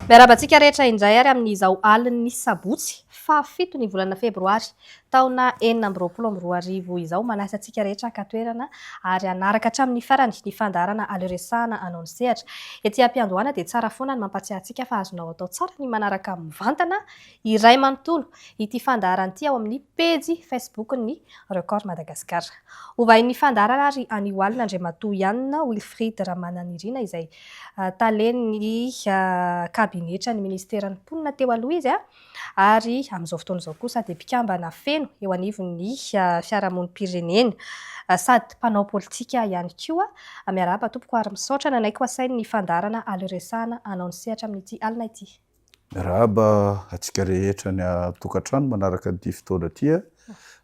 Miarahaba antsika rehetra indray ary amin'izao alin'ny sabotsy fahafito ny volana febroary taona 2026 izao. Manasa antsika rehetra haka toerana ary hanaraka hatramin'ny farany ny fandaharana Aleo Resahana Anao ny Sehatra. Ety am-piandohana dia tsara foana ny mampatsiahy antsika fa azonao atao tsara ny manaraka mivantana iray manontolo ity fandaharana ity ao amin'ny pejy Facebook-n'ny Record Madagascar. Ho vahin'ny fandaharana ary anio alina Andriamatoa Yann Wilfried Ramananirina izay talen'ny kabinetran'ny minisiteran'ny mponina teo aloha izy ary amin'izao fotoana izao kosa dia mpikambana feno eo anivon'ny fiarahamonim-pirenena sady mpanao politika ihany koa. Miarahaba tompoko ary misaotra nanaiky ho asain'ny fandaharana Aleo Resahana hanao ny sehatra amin'ity alina ity. Miarahaba antsika rehetra any an-tokantrano manaraka an'ity fotoana ity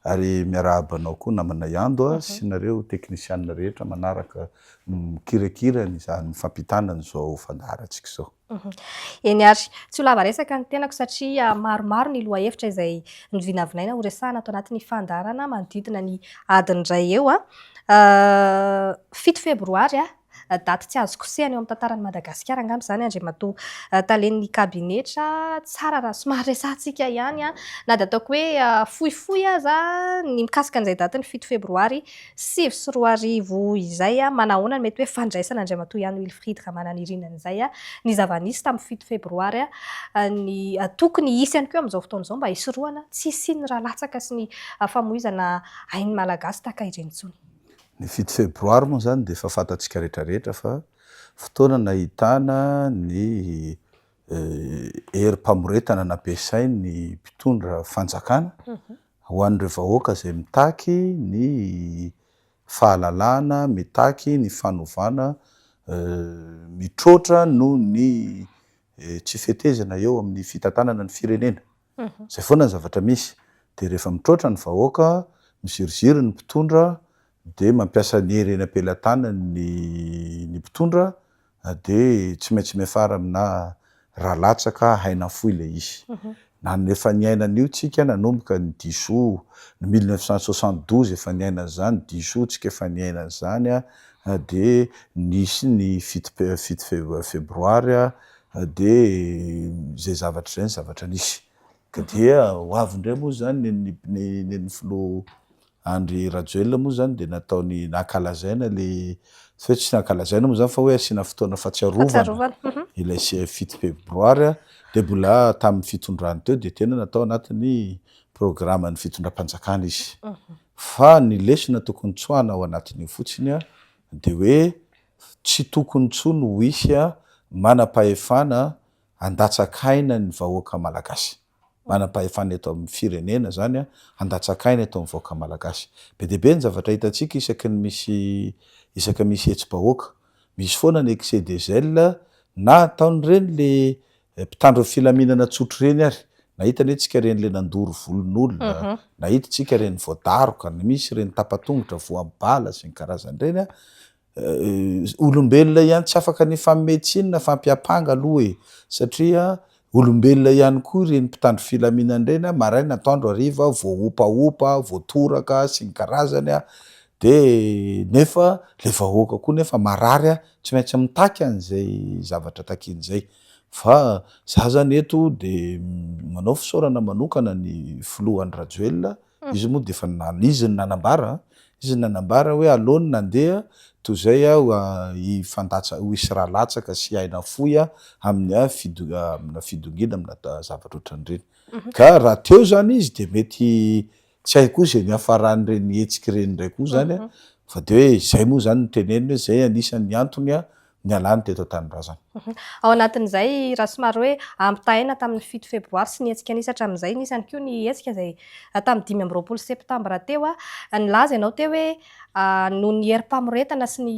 ary miarahaba anao koa namana Iando sy nareo teknisianina rehetra manaraka mikirakira an'izany fampitana an'izao fandaharantsika izao. Eny ary, tsy ho lava resaka ny tenako satria maromaro ny lohahevitra izay novinavinaina ho resahana ato anatin'ny fandaharana manodidina ny adiny iray eo. 7 febroary Daty tsy azo kosehana eo amin'ny tantaran'i Madagasikara angamba izany Andriamatoa Talen'ny Kabinetra. Tsara raha somary resahantsika ihany na dia ataoko hoe fohifohy aza ny mikasika an'izay datin'ny 7 febroary 2009 izay. Manahoana no mety hoe fandraisan'Andriamatoa Yann Wilfried Ramananirina an'izay ny zava-nisy tamin'ny 7 febroary ny tokony hisy ihany koa amin'izao fotoana izao mba hisorohana tsy hisian'ny ra latsaka sy ny famoizana ain'ny Malagasy tahaka ireny intsony. Ny 7 febroary moa izany dia efa fantatsika rehetra rehetra fa fotoana nahitana ny herim-pamoretana nampiasain'ny mpitondra fanjakana ho an'ireo vahoaka izay mitaky ny fahalalahana, mitaky ny fanovana mitroatra noho ny tsy fetezana eo amin'ny fitantanana ny firenena. Izay foana ny zavatra misy. Dia rehefa mitroatra ny vahoaka, miziriziry ny mpitondra, dia mampiasa ny hery eny am-pelatanany ny ny mpitondra, dia tsy maintsy miafara aminà rà latsaka haina fohy ilay izy. Na ny efa niaina an'io tsika nanomboka ny diso, ny 1972 efa niaina an'izany, diso tsika efa niaina an'izany, dia nisy ny fito fito febroary Dia izay zavatra izay ny zavatra nisy. Ka dia ho avy indray moa izany ny ny ny filoha Andry Rajoelina moa izany dia nataony nankalazaina ilay, tsy hoe tsy nankalazaina moa izany fa hoe asiana fotoana fahatsiarovana ilay 7 febroary dia mbola tamin'ny fitondrany teo dia tena natao anatin'ny programan'ny fitondram-panjakana izy. Fa ny lesona tokony tsoahana ao anatin'io fotsiny dia hoe Tsy tokony intsony ho hisy manam-pahefana handatsaka aina ny vahoaka malagasy. Manam-pahefana eto amin'ny firenena izany handatsaka aina eto amin'ny vahoaka malagasy. Be dia be ny zavatra hitantsika isaky ny misy isaka misy hetsi-bahoaka. Misy foana ny excès de zèle na ataon'ireny le mpitandro ny filaminana tsotra ireny ary. Nahita anie tsika ireny le nandoro volon'olona, nahita tsika ireny voadaroka, misy ireny tapa-tongotra voabala sy ny karazany ireny. Olombelona ihany tsy afaka ny hifanome tsiny na hifampiampanga aloha e! Satria olombelona ihany koa ireny mpitandro filaminana ireny a, maraina, atoandro, hariva voaompaompa, voatoraka sy ny karazany a, de nefa le vahoaka koa nefa marary a, tsy maintsy mitaky an'izay zavatra takiany izay. Fa za zany eto de manao fisaorana manokana ny filoha Andry Rajoelina Izy moa dia efa izy no nanambara an, izy no nanambara hoe aleo ny nandeha toy izay aho hifandatsa hisy rà latsaka sy aina fohy amina fido- amina fidongina amina zavatra ohatran'ireny. Ka raha teo izany izy dia mety tsy hay koa izay niafaran'ireny hetsika ireny indray koa izany an, fa dia hoe izay moa izany no teneniny hoe izay anisan'ny antony nialany teto an-tanindrazana. Ao anatin'izay, raha somary hoe ampitahaina tamin'ny 7 febroary sy ny hetsika nisy hatramin'izay, nisy ihany koa ny hetsika izay tamin'ny 25 septambra teo. Nilaza ianao teo hoe noho ny herim-pamoretana sy ny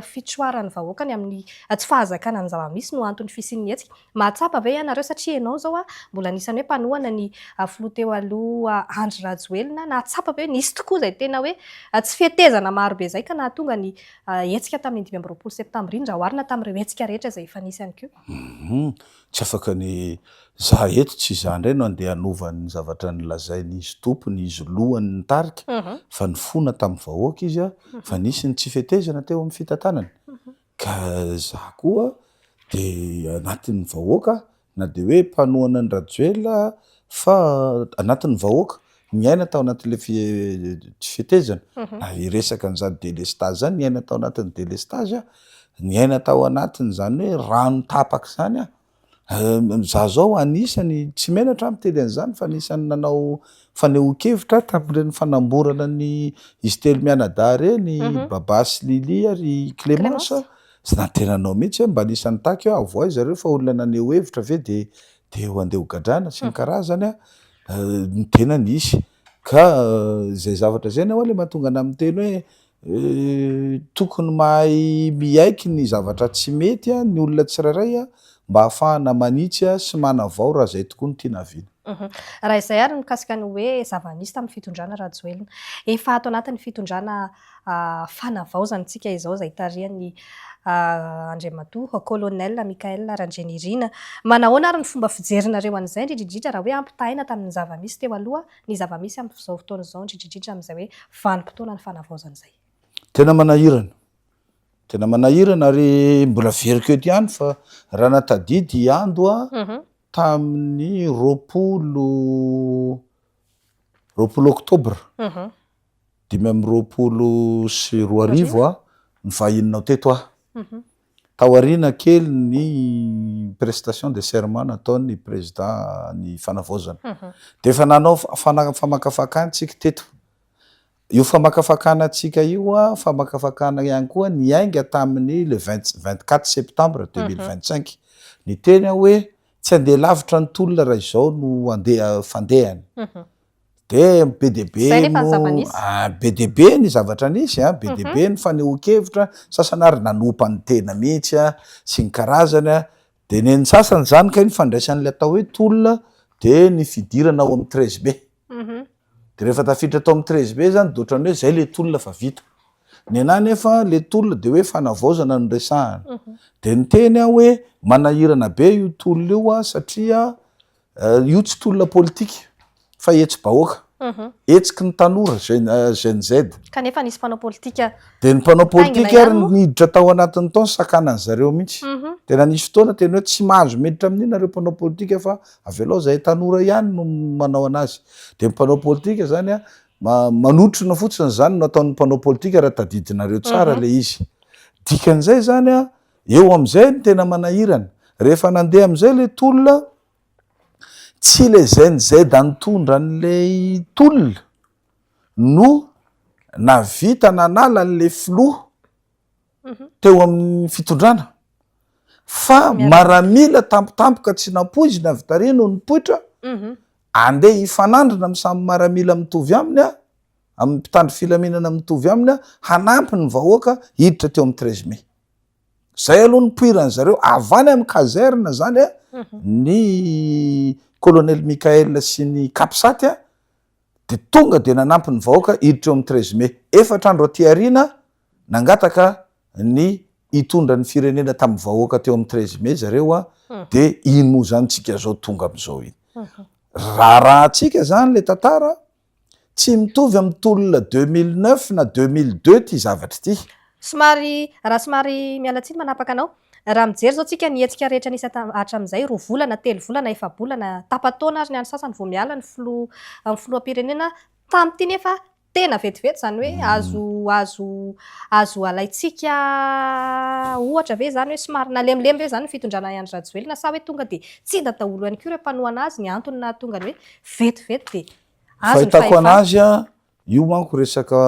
fitroaran'ny vahoaka ny amin'ny tsy fahazakana ny zava-misy no anton'ny fisian'ny hetsika. Mahatsapa ve ianareo, satria ianao izao mbola anisan'ny hoe mpanohana ny filoha teo aloha Andry Rajoelina, nahatsapa ve hoe nisy tokoa izay tena hoe tsy fetezana marobe izay ka nahatonga ny hetsika tamin'iny 25 septambra iny raha oharina tamin'ireo hetsika rehetra izay efa nisy ihany koa? Humm, tsy afaka ny za eto tsy za indray no andeha hanova ny zavatra nolazain'izy tompony, izy lohany nitarika, fa nifona tamin'ny vahoaka izy fa nisy ny tsy fetezana teo amin'ny fitantanany. Ka za koa. De anatin'ny vahoaka na de hoe mpanohana an'i Rajoelina fa anatin'ny vahoaka, niaina tao anatin'le tsy fetezana, na hiresaka an'izany délestage zany, niaina tao anatin'ny délestage aho, niaina tao anatin'izany hoe rano tapaka izany aho. Za zao anisany, tsy menatra aho miteny an'izany fa anisany nanao fanehoan-kevitra aho tamin'ireny fanamborana ny izy telo mianadahy ireny, Baba sy Lily ary i Clémence, Tsy nantenanao mihitsy hoe mba anisan'ny nitaky hoe avoahy zareo fa olona naneho hevitra ve de de ho andeha ho gadrana sy ny karazany a, ny tena nisy. Ka izay zavatra izay anie ho'a le mahatonga anah miteny hoe tokony mahay miaiky ny zavatra tsy mety ny olona tsirairay a, mba ahafahana manitsy sy manavao raha izay tokoa no tiana haviana. Raha izay ary ny mikasika ny hoe zava-nisy tamin'ny fitondrana Rajoelina. Efa ato anatin'ny fitondrana fanavaozana isika izao izay tarihan'ny Andriamatoa Colonel Michael Randrianirina. Manahoana ary ny fomba fijerinareo an'izay, indrindra indrindra raha hoe ampitahaina tamin'ny zava-misy teo aloha ny zava-misy amin'izao fotoana izao, indrindra indrindra amin'izay hoe vanim-potoanan'ny fanavaozana izay? Tena manahirana. Tena manahirana ary mbola averiko eto ihany fa raha nahatadidy i Ando tamin'ny 20 20 oktobra 2025 a, nivahininao teto aho. Taoriana kely ny prestation de serment nataon'ny président ny fanavaozana. Dia efa nanao famakafakana tsika teto. Io famakafakana antsika io a, famakafakana ihany koa niainga tamin'ny le 24 septembre 2025. Niteny aho hoe tsy handeha lavitra ny tolona raha izao no andeha fandehany. De be dia be Zay nefa ny no zava-nisy. ah, be dia be ny zavatra nisy a, be dia be ny fanehoan-kevitra, sasany ary nanompa ny tena mihitsy a, sy ny karazany a, de nen'ny sasany zany kay ny fandraisan'ilay atao hoe tolona de ny fidirana ao amin'ny 13 mai. De rehefa tafiditra tao amin'ny 13 mai zany de ohatran'ny hoe zay le tolona fa vita. Nenà nefa le tolona de hoe fanavaozana no resahana. De niteny aho hoe manahirana be io tolona io a satria Io tsy tolona politika fa hetsi-bahoaka. Hetsiky ny tanora, Gen Z. Kanefa nisy mpanao politika Dia ny mpanao politika ary niditra tao anatin'ny tao nisakana an'zareo mihitsy. Tena nisy fotoana tena hoe tsy mahazo miditra amin'io nareo mpanao politika fa avelao zahay tanora ihany no manao anazy. Dia ny mpanao politika zany an, manotrona fotsiny zany no ataon'ny mpanao politika raha tadidinareo tsara ilay izy. Dikan'izay zany an, Eo amin'izay no tena manahirana. Rehefa nandeha amin'izay ilay tolona, tsy ilay Gen Z nitondra an'ilay tolona no nahavita nanala an'ilay filoha teo amin'ny fitondrana fa maramila tampotampoka tsy nampoizina avy tary no nipoitra andeha hifanandrina amin'ny samy maramila mitovy aminy amin'ny mpitandro filaminana mitovy aminy hanampy ny vahoaka hiditra teo amin'ny 13 mai. Zay aloha nipoiran'ny zareo avy any amin'ny caserne zany a, ny colonel Michael sy ny capsat a, de tonga de nanampy ny vahoaka hiditra eo amin'ny 13 mai. Efatra andro aty aoriana nangataka ny hitondra ny firenena tamin'ny vahoaka teo amin'ny 13 mai zareo a, de iny moa zany tsika zao tonga amin'izao iny. Raharahantsika zany le tantara Tsy mitovy amin'ny tolona 2009 na 2002 ity zavatra ity. Somary, raha somary miala tsiny manapaka anao, raha mijery izao tsika ny hetsika rehetra nisy hatramin'izay, roa volana, telo volana, efa-bolana, tapa-taona ary ny an'ny sasany vao miala ny filoha, ny filoham-pirenena, tamin'ity nefa tena vetivety izany hoe azo, azo, azo alaintsika ohatra ve izany hoe somary nalemilemy ve izany ny fitondrana an'i Andry Rajoelina sa hoe tonga dia tsy hita daholo ihany koa ireo mpanohana azy ny antony nahatonga ny hoe vetivety dia azo ny Fahitako fahefana. anazy a, io manko resaka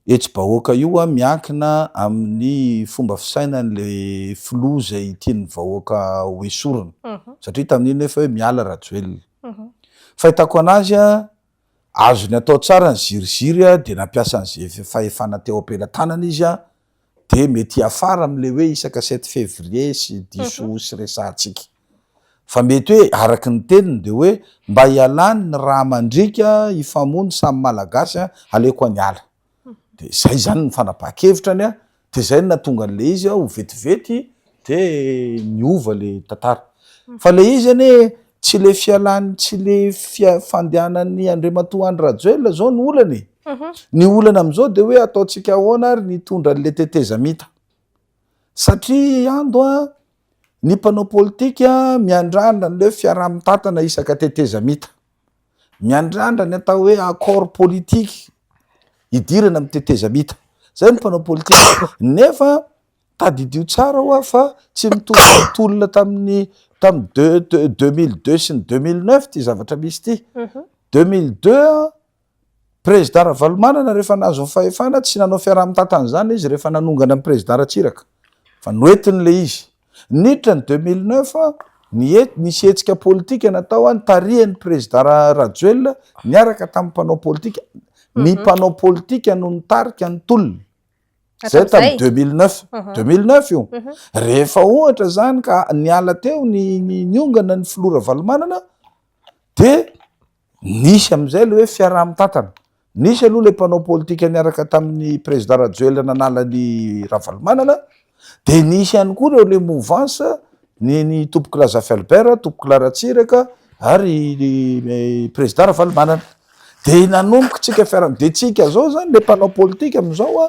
hetsi-bahoaka io a miankina amin'ny fomba fisainan'le filoha izay tian'ny vahoaka ho esorina, satria tamin'iny nefa hoe miala Rajoelina. Fahitako anazy a, azony atao tsara ny ziriziry a, de nampiasa an'izay fahefana teo am-pelatanany izy a, de mety hiafara am'le hoe isaka sept février sy diso sy resahantsika. Fa mety hoe araka ny teniny de hoe mba hialany ny rà mandriaka hifamono samy malagasy a, aleoko any ala. De zay zany ny fanapahan-kevitrany a, de zay no nahatonga an'le izy ho vetivety de niova le tantara. Fa le izy anie tsy le fialany tsy le fia- fandehanan'i Andriamatoa Andry Rajoelina zao no olana e. Ny olana am'zao de hoe ataontsika ahoana ary ny hitondra an'le tetezamita. Satria Ando a, ny mpanao politika miandrandra an'ilay hoe fiaraha-mitantana isaka tetezamita. Miandrandra ny atao hoe accord politique hidirana amin'ny tetezamita. Zay ny mpanao politika. Nefa tadidio tsara hoa fa tsy mitovy ny tolona tamin'ny tamin'ny deux deux 2002 sy ny 2009 ty zavatra misy ty. 2002 Président Ravalomanana rehefa nahazo ny fahefana tsy nanao fiaraha-mitantana izany izy rehefa nanongana ny Président Ratsiraka fa noentiny ilay izy. Niditra ny 2009 ny nisy hetsika politika natao nitarihan'ny Président Rajoelina niaraka tamin'ny mpanao politika. Ny mpanao politika no nitarika ny tolona. Zay tamin'ny 2009. 2009 io. Rehefa ohatra zany ka niala teo ny niongana ny filoha Ravalomanana dia Nisy amin'izay ilay hoe fiaraha-mitantana. Nisy aloha ilay mpanao politika niaraka tamin'ny Président Rajoelina nanala an'i Ravalomanana, dia nisy ihany koa ireo ilay mouvance, ny ny Tompokolahy Zafy Albert, Tompokolahy Ratsiraka ary ny Président Ravalomanana. Dia nanomboka tsika fiaraha-, dia tsika izao izany ilay mpanao politika amin'izao an,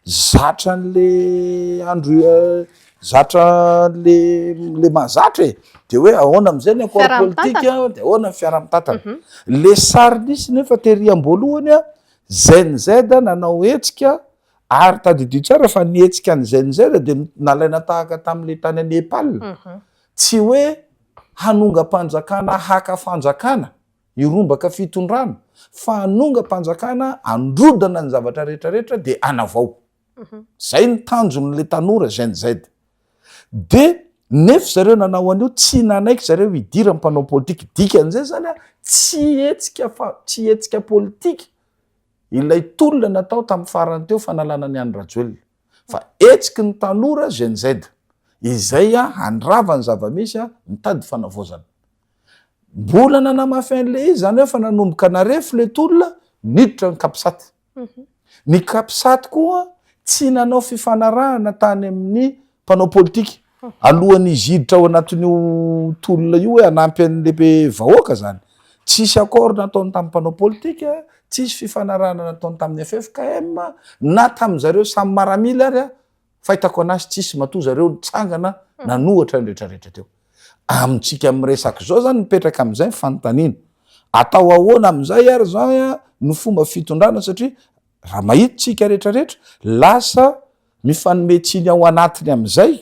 Zatra an'le andro zatra an'le le mahazatra e, de hoe ahoana am'zay ny accord politique de ahoana ny fiaraha-mitantana. Le sary nisy nefa tery am-boalohany a, Gen Z nanao hetsika ary tadidio tsara fa ny hetsika an'ny Gen Z de nalaina tahaka tam'le tany Nepal, tsy hoe hanongam-panjakana haka fanjakana hirombaka fitondrana fa hanongam-panjakana handrodana ny zavatra rehetra rehetra de hanavao. Zay ny tanjon'le tanora Gen Z. De nefa zareo nanao an'io tsy nanaiky zareo hidiran'ny mpanao politika. Dikan'izay zany a, tsy hetsika fa tsy hetsika politika ilay tolona natao tamin'ny farany teo fanalana an'i Andry Rajoelina fa hetsiky ny tanora Gen Z izay handrava ny zava-misy mitady fanavaozana. Mbola nanamafy an'ilay izy izany hoe fa nanomboka narefo ilay tolona, niditra ny capsat. Ny capsat koa tsy nanao fifanarahana tany amin'ny mpanao politika alohan'izy hiditra ao anatin'io tolona io hoe hanampy an'ilay vahoaka izany. Tsisy accord nataony tamin'ny mpanao politika, tsisy fifanarahana nataony tamin'ny ffkm na tamin'zareo samy maramila ary Fahitako anazy tsisy matoa zareo nitsangana nanohatra ny retraretra teo. Amintsika miresaka izao zany mipetraka amin'izay ny fanontaniana. Atao ahoana amin'izay ary zany ny fomba fitondrana satria raha mahita tsika retraretra lasa mifanome tsiny ao anatiny amin'izay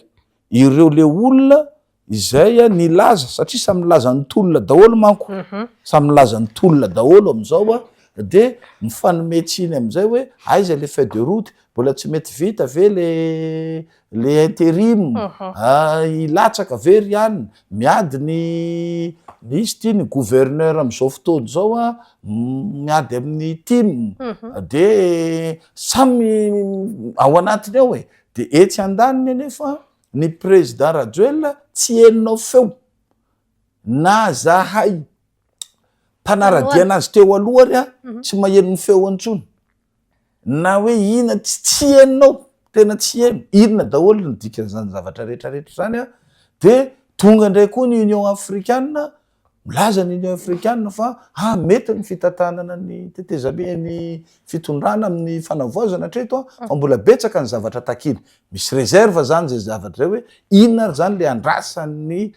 ireo le olona izay nilaza satria samy nilaza ny tolona daholo manko, samy nilaza ny tolona daholo amin'izao a, de mifanome tsiny amin'izay hoe aiza le feuille de route, mbola tsy mety vita ve le le interim, hilatsaka ve ry anona, miady ny ny izy ity ny gouverneur amin'izao fotoana izao a, miady amin'ny tim, de samy ao anatiny ao e, de etsy andaniny anefa Ny président Rajoelina tsy henonao feo na zahay mpanaradia anazy teo aloha ary a tsy maheno ny feony intsony na hoe ina tsy tsy henonao tena tsy heno inona daholo ny dikan'izany zavatra rehetrarehetra zany a de tonga indray koa ny Union africaine Milaza ny Union Africaine fa ah mety ny fitantanana ny tetezamita ny fitondrana amin'ny fanavaozana hatreto fa mbola betsaka ny zavatra takiana. Misy réserve zany zay zavatra zay hoe inona ary zany le andrasan'ny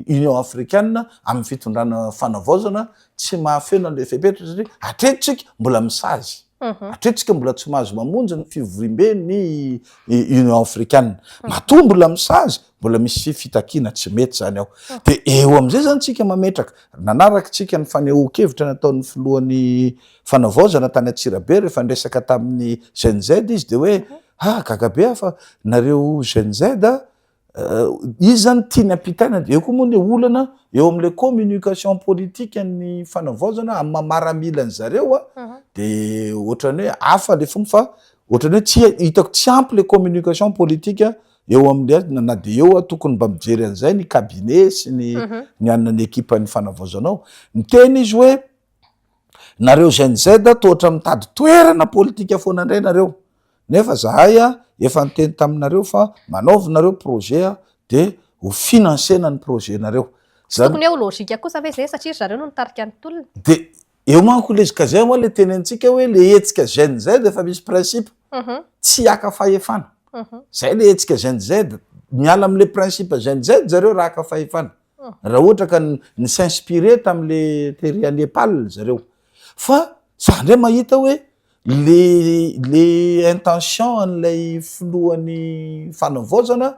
Union Africaine amin'ny fitondrana fanavaozana tsy mahafeno an'le fepetra satria hatreto tsika mbola misazy. Hatreto tsika mbola tsy mahazo mamonjy ny fivoriambe ny Union Africaine. Matoa mbola misazy, mbola misy fitakiana tsy mety zany ao. De eo am'izay zany tsika mametraka, nanaraka tsika ny fanehoan-kevitra nataon'ny filohan'ny fanavaozana tany Antsirabe rehefa niresaka tamin'ny Gen Z izy de hoe ah gaga be aho fa nareo Gen Z a, Izy zany tiany ampitaina, eo koa moa ny olana eo amin'ilay communication politique ny fanavaozana amin'ny maha maramila an'i zareo a, de ohatran'ny hoe hafa le fomba fa ohatran'ny hoe tsy hitako tsy ampy le communication politique eo amin'le na de eo a tokony mba mijery an'izay ny cabinet sy ny ny anona ny ekipan'ny fanavaozana ao. Niteny izy hoe nareo Gen Z toa ohatran'ny mitady toerana politika foana indray nareo. Nefa zahay a efa niteny taminareo fa manaovy nareo projet a de ho financer-na ny projet nareo. Tsy tokony hoe ho logique kosa ve zay satria ry zareo no nitarika ny tolona? De eo manko le izy ka zay moa le tenenintsika hoe le hetsika Gen Z efa misy principe, tsy haka fahefana. Zay le hetsika Gen Z, miala amle principe Gen Z zareo raha haka fahefana. Raha ohatra ka ni s'inspirer tamle tery à Nepal zareo. Fa za ndray mahita hoe le le intention an'ilay filohan'ny fanavaozana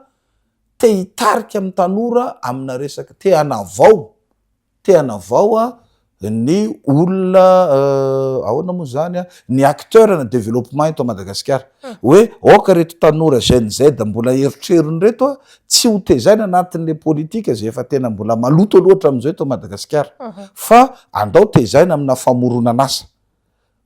te hitarika amin'ny tanora amina resaka te hanavao te hanavao ny olona ahoana moa zany a, ny acteur na développement eto Madagasikara hoe aoka reto tanora Gen Z mbola erotrerony reto a tsy ho tezaina anatin'le politika zay efa tena mbola maloto aloha hatramin'izao eto Madagasikara fa andao tezaina amina famoronan'asa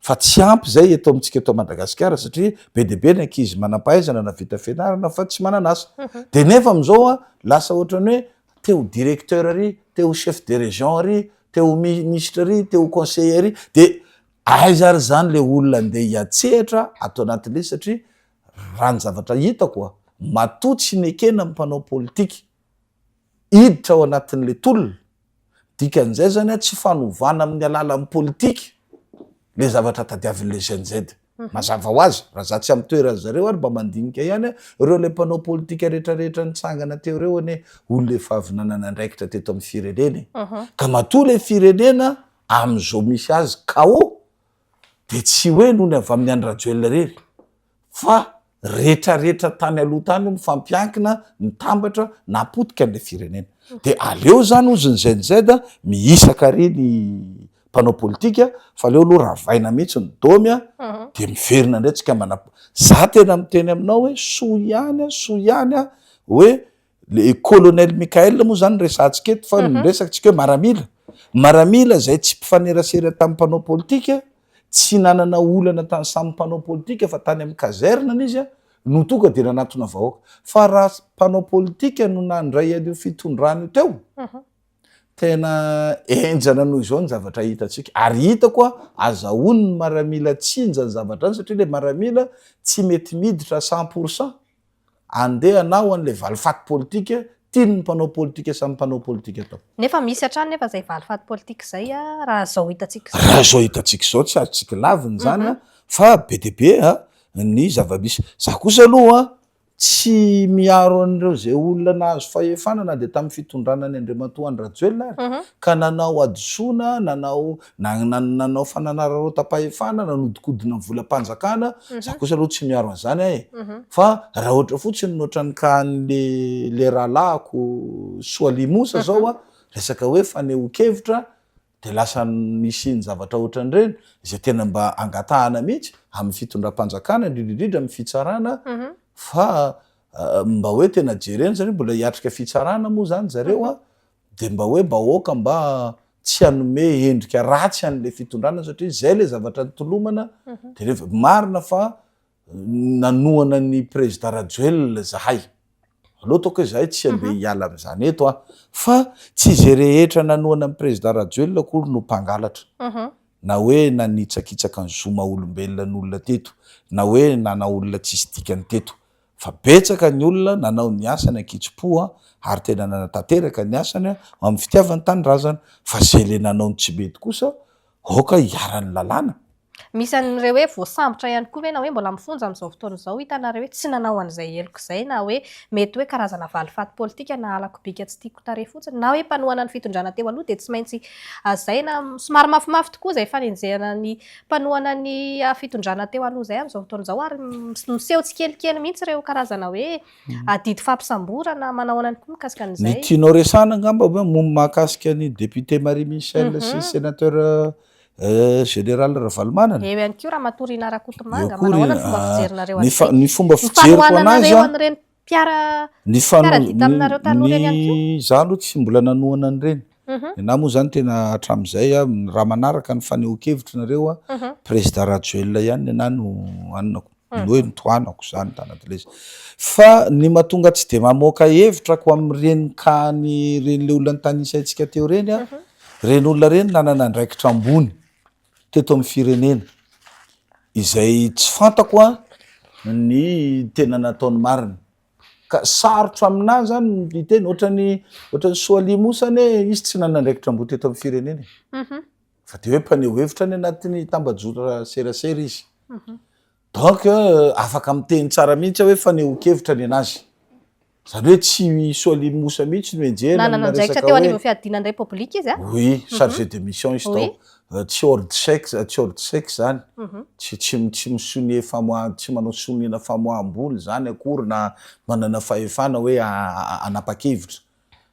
fa tsy ampy zay eto amintsika eto Madagasikara satria be dia be ny ankizy manam-pahaizana na vita fianarana fa tsy manana asa. Dia nefa amin'izao a, lasa ohatran'ny hoe te ho directeur ary, te ho chef de région ary, te ho ministre ary, te ho conseiller ary, dia aiza ary zany le olona andeha hiantsehatra ato anatin'ilay izy satria raha ny zavatra hitako a, matoa tsy nekena ny mpanao politika hiditra ao anatin'ilay tolona, Dikan'izay zany an, tsy fanovana amin'ny alalan'ny politika le zavatra tadiavin'le Gen Z. Mazava ho azy, raha za tsy amin'ny toeran'ny zareo ary mba mandinika ihany an, ireo le mpanao politika rehetrarehetra nitsangana teo ireo anie olona efa avy nanana andraikitra teto amin'ny firenena e. Ka matoa le firenena amin'izao misy azy chaos dia tsy hoe noho ny avy amin'i Andry Rajoelina irery fa retraretra tany aloha tany io mifampiankina mitambatra napotika an'ilay firenena de aleo zany ozy ny Gen Z mihisaka ary ny mpanao politika fa aleo aloha ravaina mihitsy ny domy a de miverina indray tsika mana za tena miteny aminao hoe soa ihany a soa ihany a hoe le colonel Michael moa zany resahantsika eto fa ny resaka tsika hoe maramila maramila zay tsy mpifanerasera tamin'ny mpanao politika tsy nanana olana tany samy mpanao politika fa tany amin'ny caserne izy no tonga dia nanatona vahoaka fa raha mpanao politika no nandray an'io fitondrana io teo tena henjana noho izao ny zavatra hitantsika ary hitako a azahoany ny maramila tsinja ny zavatra any satria le maramila tsy mety miditra 100% Andeha hanao an'ilay valifaty politika tian'ny mpanao politika samy mpanao politika atao. Nefa misy hatrany nefa izay valifaty politika izay raha izao hitantsika izao. Raha izao hitantsika izao tsy azontsika lavina izany fa be dia be ny zava-misy. Za kosa aloha tsy miaro an'ireo izay olona nahazo fahefana na dia tamin'ny fitondrana an'i Andriamatoa Andry Rajoelina ary ka nanao hadisoana, nanao nanao fananararaotam-pahefana, nanodikodina ny volam-panjakana, za kosa aloha tsy miaro an'izany aho e, fa raha ohatra fotsiny ny ohatran'ny cas an'le le rahalahiko Soalia Mosa zao a, resaka hoe fanehoan-kevitra de lasa misy iny zavatra ohatran'ireny, izay tena mba angatahana mihitsy amin'ny fitondram-panjakana, indrindra indrindra amin'ny fitsarana fa mba hoe tena jerena satria mbola hiatrika fitsarana moa zany zareo a, de mba hoe mba aoka mba tsy hanome endrika ratsy an'le fitondrana satria zay le zavatra nitolomana de rehefa marina fa nanohana ny président Rajoelina zahay aleo ataoko hoe zahay tsy andeha hiala amin'izany eto a fa tsy izay rehetra nanohana ny président Rajoelina akory no mpangalatra na hoe nanitsakitsaka ny zo maha olombelona ny olona teto na hoe nanao olona tsisy dikany teto Fa betsaka ny olona nanao ny asany ankitsim-po ary tena nanatanteraka ny asany amin'ny fitiavany tanindrazana, fa zay le nanao ny tsy mety kosa aoka hiharan'ny lalàna. Misy an'ireo hoe voasambotra ihany koa ve na hoe mbola mifonja amin'izao fotoana izao hitanareo hoe tsy nanao an'izay heloka izay na hoe mety hoe karazana valifaty politika na halako bika tsy tiako tarehy fotsiny na hoe mpanohana ny fitondrana teo aloha dia tsy maintsy hazaina somary mafimafy tokoa izay fanenjehana ny mpanohana ny fitondrana teo aloha izay amin'izao fotoana izao ary miseho tsikelikely mihitsy ireo karazana hoe adidy fampisamborana manao ahoana koa mikasika an'izay. Ny tianao resahana angamba hoe momba mahakasika ny député Marie Michelle sy sénateur général Ravalomanana. Eo ihany koa Ramatoa Rinah Rakotomanga, manao ahoana ny fomba fijerinareo an'izay? Ny fomba fijeriko anazy an, an'ireny mpiara Ny fano mpiara-dia taminareo taloha ireny ihany koa? ny za aloha tsy mbola nanohana an'ireny. Ny anahy moa zany tena hatramin'izay a, raha manaraka ny fanehoan-kevitry nareo a, Président Rajoelina ihany ny anahy no anonako, ny hoe notohanako zany tanatin'ilay izy. Fa ny mahatonga tsy de mamoaka hevitra ko amin'ireny cas an'ireny le olona notanisaintsika teo ireny a, ireny olona ireny nanana andraikitra ambony teto amin'ny firenena, izay tsy fantako an ny tena nataony marina, ka sarotra aminah zany ny hiteny, ohatran'ny ohatran'ny Soalia Moussa anie izy tsy nanana andraikitra ambony teto amin'ny firenena e, fa de hoe mpaneho hevitra any anatin'ny tambajotra serasera izy. Donc afaka miteny tsara mihitsy aho hoe fanehoan-kevitra ny anazy. Zany hoe tsy i Soalim Moussa mihitsy no enjehina Nanana amina andraikitra resaka teo hoe anivon'ny fiadiana ny Repoblika izy a. Oui, chargé de mission izy Oui. tao. Tsy ordre chèque, tsy ordre sec zany. Tsy tsy tsy mi-sonia famoahan, tsy manao soniana famoaham-bola zany akory na manana fahefana hoe hanapa-kevitra.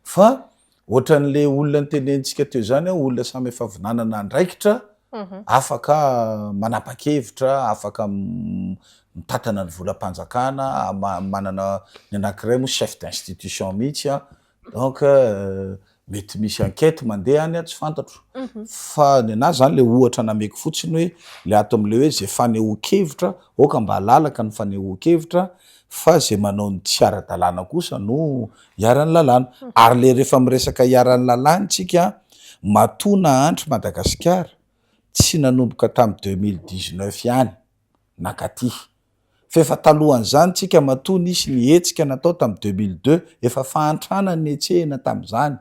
Fa ohatran'le olona notenenintsika teo zany an, olona samy efa avy nanana andraikitra, afaka manapa-kevitra, afaka mitantana ny volam-panjakana, manana ny anankiray moa chef d'institution mihitsy an, donc mety misy enquête mandeha any an, tsy fantatro. Fa ny anahy zany le ohatra nameko fotsiny hoe le ato amle hoe ze fanehoan-kevitra, aoka mba halalaka ny fanehoan-kevitra fa ze manao ny tsy ara-dalàna kosa no iharan'ny lalàna. Ary le rehefa miresaka iharan'ny lalàna tsika, matoa nahantra Madagasikara, tsy nanomboka tamin'ny 2019 ihany nankaty. Fa efa talohan'izany tsika matoa nisy ny hetsika natao tamin'ny 2002, efa fahantrana ny nihetsehina tamin'izany.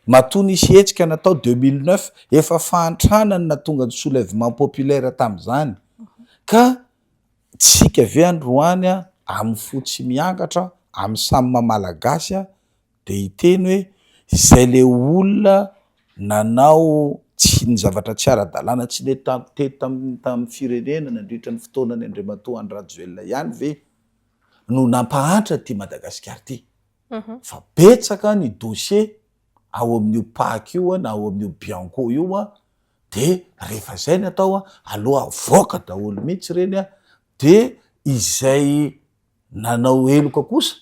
Matoa nisy hetsika natao 2009, efa fahantrana no nahatonga ny soulèvement populaire tamin'izany. Ka tsika ve androany amin'ny fo tsy miangatra, amin'ny samy maha malagasy dia hiteny hoe izay le olona nanao tsy ny zavatra tsy ara-dalàna tsy nety teto tamin'ny firenena nandritra ny fotoanan'i Andriamatoa Andry Rajoelina ihany ve no nampahantra ity Madagasikara ity? Fa betsaka ny dossier ao amin'io Pac io na ao amin'io Bianco io dia rehefa izay ny atao aleo avoaka daholo mihitsy ireny dia izay nanao heloka kosa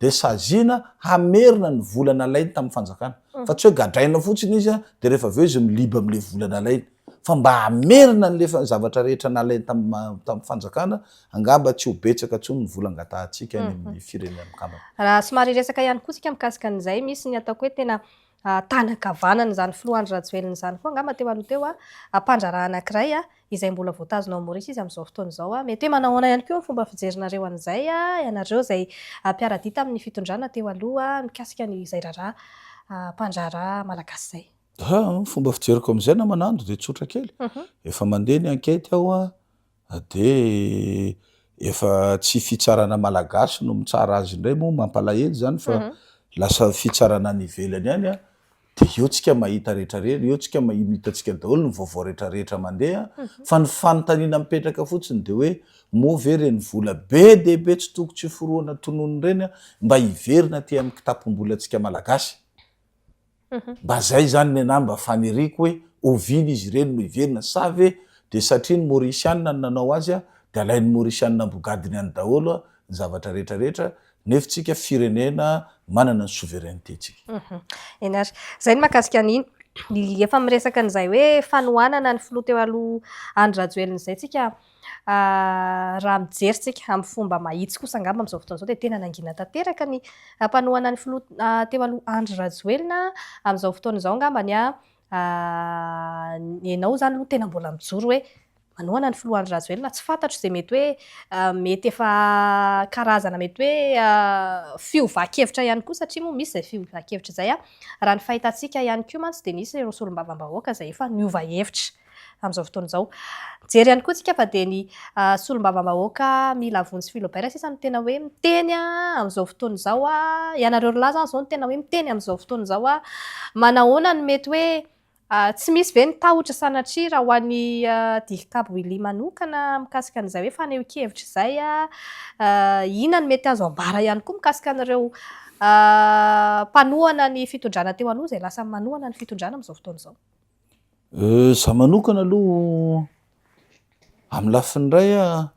dia saziana hamerina ny vola nalainy tamin'ny fanjakana. Fa tsy hoe gadraina fotsiny izy dia rehefa avy eo izy miliba amin'ilay vola nalainy. Fa mba hamerina an'ilay zavatra rehetra nalainy tamin'ny fanjakana, angamba tsy ho betsaka intsony ny vola angatahantsika any amin'ny firenena mikambana. Raha somary hiresaka ihany koa isika mikasika an'izay, misy ny ataoko hoe tena tanan-kavanana izany filoha Andry Rajoelina izany koa angamba teo aloha teo, mpandraharaha anankiray izay mbola voatazona ao Maurice izy amin'izao fotoana izao. Mety hoe manao ahoana ihany koa ny fomba fijerinareo an'izay, ianareo izay mpiara-dia tamin'ny fitondrana teo aloha mikasika an'izay raharaha mpandraharaha malagasy izay? Ha, ny fomba fijeriko amin'izay namana Ando dia tsotra kely. Efa mandeha ny enquête ao dia efa tsy fitsarana malagasy no mitsara azy indray moa mampalahelo izany fa lasa fitsarana any ivelany any an, dia eo tsika mahita rehetrarehetra, eo tsika mahita hitantsika daholo ny vaovao rehetrarehetra mandeha fa ny fanontaniana mipetraka fotsiny dia hoe moa ve ireny vola be dia be tsy toko tsy forohana tononina ireny mba hiverina aty amin'ny kitapom-bolantsika malagasy? Mba zay zany nenah mba faniriako hoe oviana izy ireny no hiverina sa ve de satria ny maurisiana no nanao azy de alain'ny maurisiana ambogadiny any daholo ny zavatra rehetra rehetra nefa tsika firenena manana ny souveraineté tsika. Eny ary. Zay ny mahakasika an'iny. Efa miresaka an'izay hoe fanohanana ny filoha teo aloha Andry Rajoelina izay tsika. Raha mijery tsika amin'ny fomba mahitsy kosa angamba amin'izao fotoana izao dia tena nangina tanteraka ny mpanohana ny filoha teo aloha Andry Rajoelina amin'izao fotoana izao angamba ny ianao izany aloha tena mbola mijoro hoe manohana ny filoha Andry Rajoelina, tsy fantatro izay mety hoe mety efa karazana mety hoe fiovan-kevitra ihany koa satria moa misy izay fiovan-kevitra izay. Raha ny fahitantsika ihany koa mantsy dia nisy ireo solombavambahoaka izay efa niova hevitra. amin'izao fotoana izao. Mijery ihany koa isika fa dia ny solombavambahoaka Mila Vonjy Philobert sisa no tena hoe miteny amin'izao fotoana izao. Ianareo roa lahy izany izao no tena hoe miteny amin'izao fotoana izao. Manahoana no mety hoe tsy misy ve ny tahotra sanatria raha ho an'i Dircab Willy manokana mikasika an'izay hoe fanehoan-kevitra izay? Inona no mety azo ambara ihany koa mikasika an'ireo mpanohana ny fitondrana teo aloha izay lasa manohana ny fitondrana amin'izao fotoana izao? Za manokana aloha amin'ny lafiny iray aho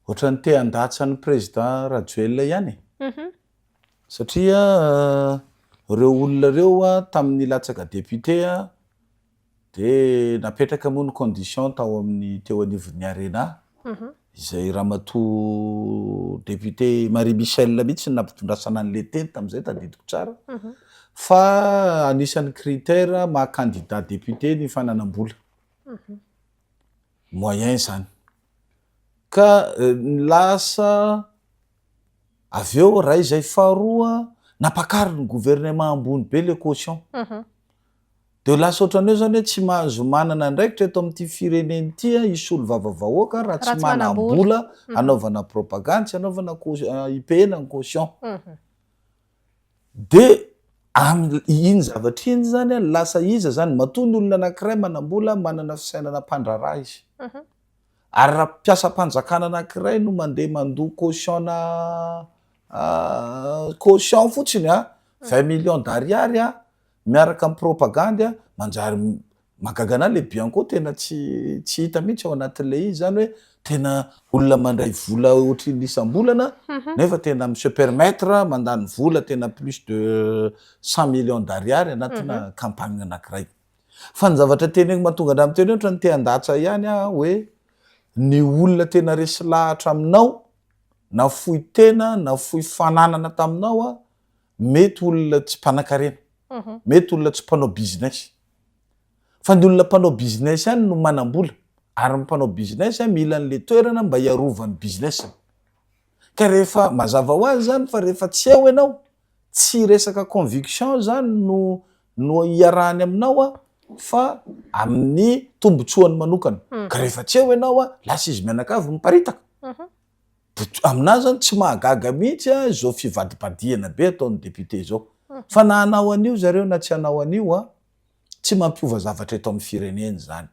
ohatran'ny te handatsa an'i président Rajoelina ihany e. Satria ireo olona ireo tamin'ny nilatsaka député dia napetraka moa ny condition tao amin'ny teo anivon'ny Arena izay ramatoa député Marie Michelle mihitsy no nampitondrasana an'ilay teny tamin'izay tadidiko tsara fa anisan'ny critère maha candidat député ny fananam-bola, moyen zany ka lasa avy eo ray izay faharoa nampakarin'ny gouvernement ambony be le caution. Dia lasa ohatran'ny hoe zany hoe tsy mahazo manana andraikitra eto amin'ity firenena ity hisolo vava vahoaka raha tsy manam-bola hanaovana propagandy sy hanaovana hipehena ny caution. Dia iny zavatra iny zany lasa iza zany, matoa ny olona anankiray manam-bola manana fisainana mpandraharaha izy. Ary raha mpiasam-panjakana anankiray no mandeha mandoa caution-na caution fotsiny an, 20 millions d'ariary an, miaraka amin'ny propagandy a, manjary mahagaga anah le Bianco tena tsy tsy hita mihitsy ao anatin'ilay izy zany hoe tena olona mandray vola ohatrin'ny isam-bolana nefa tena mi se permettre mandany vola tena plus de 100 millions d'ariary anatina campagne anankiray. Fa ny zavatra teneniko mahatonga anah miteny hoe ohatran'ny te handatsa ihany aho hoe ny olona tena resy lahatra aminao nafoy tena nafoy fananana taminao a, Mety olona tsy mpanankarena, mety olona tsy mpanao business. Fa ny olona mpanao business ihany no manam-bola, ary ny mpanao business mila an'le toerana mba hiarovany business-ny. Ka rehefa, mazava ho azy zany fa rehefa tsy eo ianao, tsy resaka conviction zany no no iarahany aminao an, fa amin'ny tombotsoany manokana. Ka rehefa tsy eo ianao an, lasa izy mianakavy miparitaka. Aminah zany tsy mahagaga mihitsy izao fivadibadihana be ataon'ny député izao. Fa na hanao an'io zareo na tsy hanao an'io an, tsy mampiova zavatra eto amin'ny firenena izany.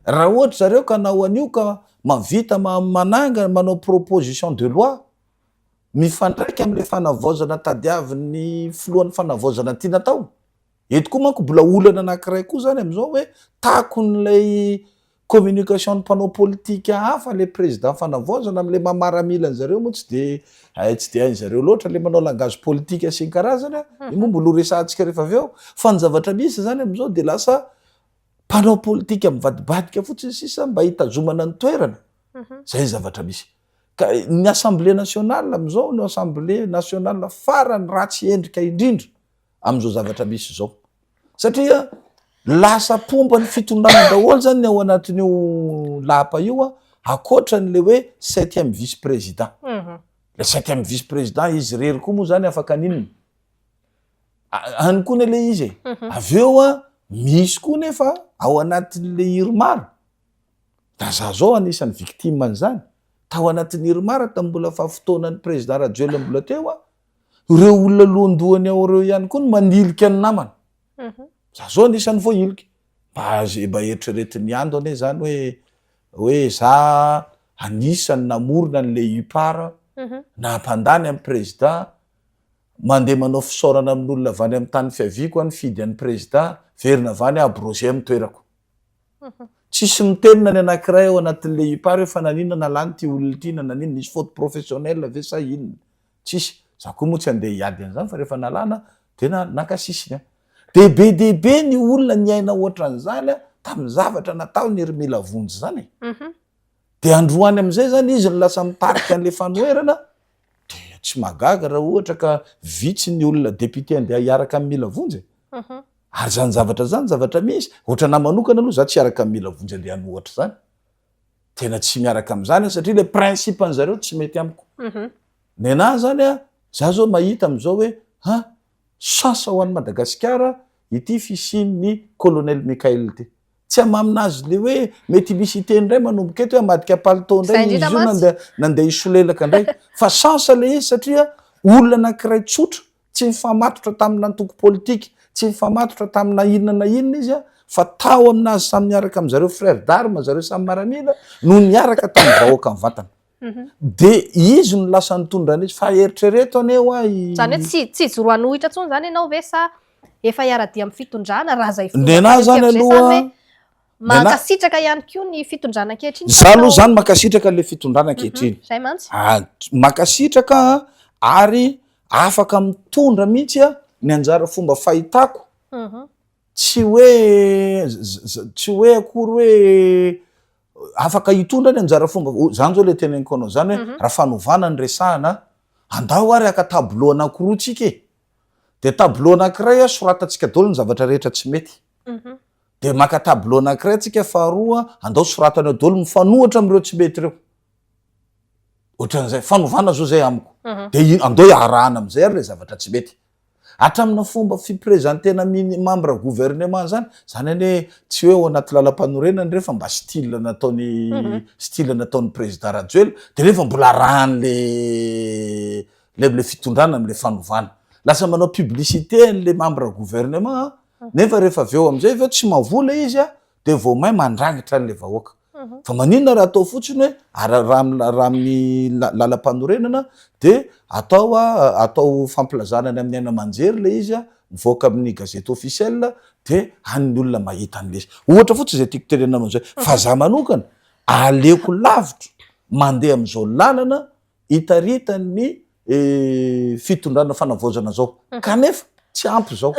Raha ohatra zareo ka hanao an'io ka mahavita manangana, manao proposition de loi mifandraika amin'ilay fanavaozana tadiavin'ny filohan'ny fanavaozana tiana atao. Eto koa manko mbola olana anankiray koa zany amin'izao hoe takon'ilay communication ny mpanao politika hafa le président fanavaozana amle maha maramila an'zareo moa tsy de tsy de hain'zareo loatra le manao langage politika sy ny karazany a, io moa mbola ho resahantsika rehefa avy eo, fa ny zavatra misy zany am'zao de lasa mpanao politika mivadibadika fotsiny sisa mba hitazomana ny toerana, zay ny zavatra misy. Ka ny assemblée nationale am'zao no assemblée nationale farany ratsy endrika indrindra amin'izao zavatra misy izao satria lasa mpomba ny fitondrana daholo zany ny ao anatin'io lapa io a ankoatra n'le hoe septième vice président mhm. le septième vice président izy rery koa moa zany afaka aninona any koa ne le izy e mhm. avy eo a misy koa nefa ao anatin'le irmar da za zao anisan'ny victime an'izany tao anatin'ny irmar tamin'ny mbola fa fotoanan'ny président Rajoelina mbola teo a Ireo olona lohandohany ao ireo ihany koa no manilika ny namana. Za zao anisan'ny voahilika. Mba ze mba eritreretin'i Ando anie zany hoe hoe za anisan'ny namorona an'le UPAR, nampandany an'i prezida, mandeha manao fisaorana amin'olona avy any amin'ny tany fiaviako aho nifidy an'i prezida, verina avy any aho abrogé amin'ny toerako. Tsisy miteny na ny anankiray ao anatin'le UPAR hoe fa naninona nalany ity olona ity na naninona, nisy faute professionnelle ve sa inona. Tsisy. Za koa moa tsy andeha hiady an'izany fa rehefa nalana dia na naka sisiny aho. Dia be dia be ny olona niaina ohatran'izany tamin'ny zavatra nataony ry Mila Vonjy izany e. Dia androany amin'izay izany izy no lasa mitarika an'ilay fanoherana, dia tsy mahagaga raha ohatra ka vitsy ny olona député andeha hiaraka amin'i Mila Vonjy e. Ary izany zavatra izany zavatra misy. Ohatranahy manokana aloha za tsy hiaraka amin'i Mila Vonjy andeha hanohatra izany. Tena tsy miaraka amin'izany aho satria ilay principe an'zareo tsy mety amiko. Nenaha zany a, za zao mahita amin'izao hoe ha, chance ho an'i Madagasikara ity fisian'ny colonel Mickaël ity. Tsy hamamina azy le hoe mety misy hiteny indray manomboka eto hoe hamadika palitao indray izy io nandeha nandeha hisolelaka indray. Fa chance le izy satria olona anankiray tsotra Tsy nifamatotra tamina antoko politika, tsy nifamatotra tamina inona na inona izy fa tao aminazy samy niaraka amin'zareo frères d'armes zareo samy maramila no niaraka tamin'ny vahoaka mivantana. De izy no lasa nitondra an'izy fa eritrereto anie hoa i. Zany hoe tsy tsy hijoro hanohitra intsony zany ianao ve sa efa hiara-dia amin'ny fitondrana raha zay fomba Nenaha zany fanehoan-kevitra zay sa aloha hoe Mankasitraka ihany koa ny fitondrana ankehitriny. Za aloha zany mankasitraka le fitondrana ankehitriny. Zay mantsy. Ah, mankasitraka ary afaka mitondra mihitsy a ny anjara fomba fahitako. Tsy hoe tsy hoe akory hoe afaka hitondra ny anjara fomba, zany zao le teneniko anao zany hoe raha fanovana no resahana, andao ary haka tableau anankiroa tsika e. De tableau anankiray soratantsika daholo ny zavatra rehetra tsy mety. Dia maka tableau anankiray tsika faharoa, andao soratana eo daholo mifanohitra amin'ireo tsy mety ireo. Ohatran'izay, fanovana zao zay amiko. Dia andao iarahana amin'izay ary ilay zavatra tsy mety. Hatramina fomba fi-presenter-na mini membre gouvernement zany, zany anie tsy hoe ao anaty lalampanorenana ireny fa mba style nataony style nataon'ny président Rajoelina de nefa mbola arahan'le le le fitondrana amle fanovana. Lasa manao publicité an'le membre gouvernement nefa rehefa avy eo amizay avy eo tsy mahavola izy a de vao may mandrangitra an'le vahoaka. Fa maninona raha atao fotsiny hoe ara raha am raha amin'ny lalam-panorenana de atao a atao fampilazana any amin'ny haino aman-jery le izy a, mivoaka amin'ny gazette officielle de any ny olona mahita an'le izy. Ohatra fotsiny zay tiako tenenina anao zay. Fa za manokana aleoko lavitra mandeha am'zao lalana itaritan'ny fitondrana fanavaozana zao. Kanefa tsy ampy zao,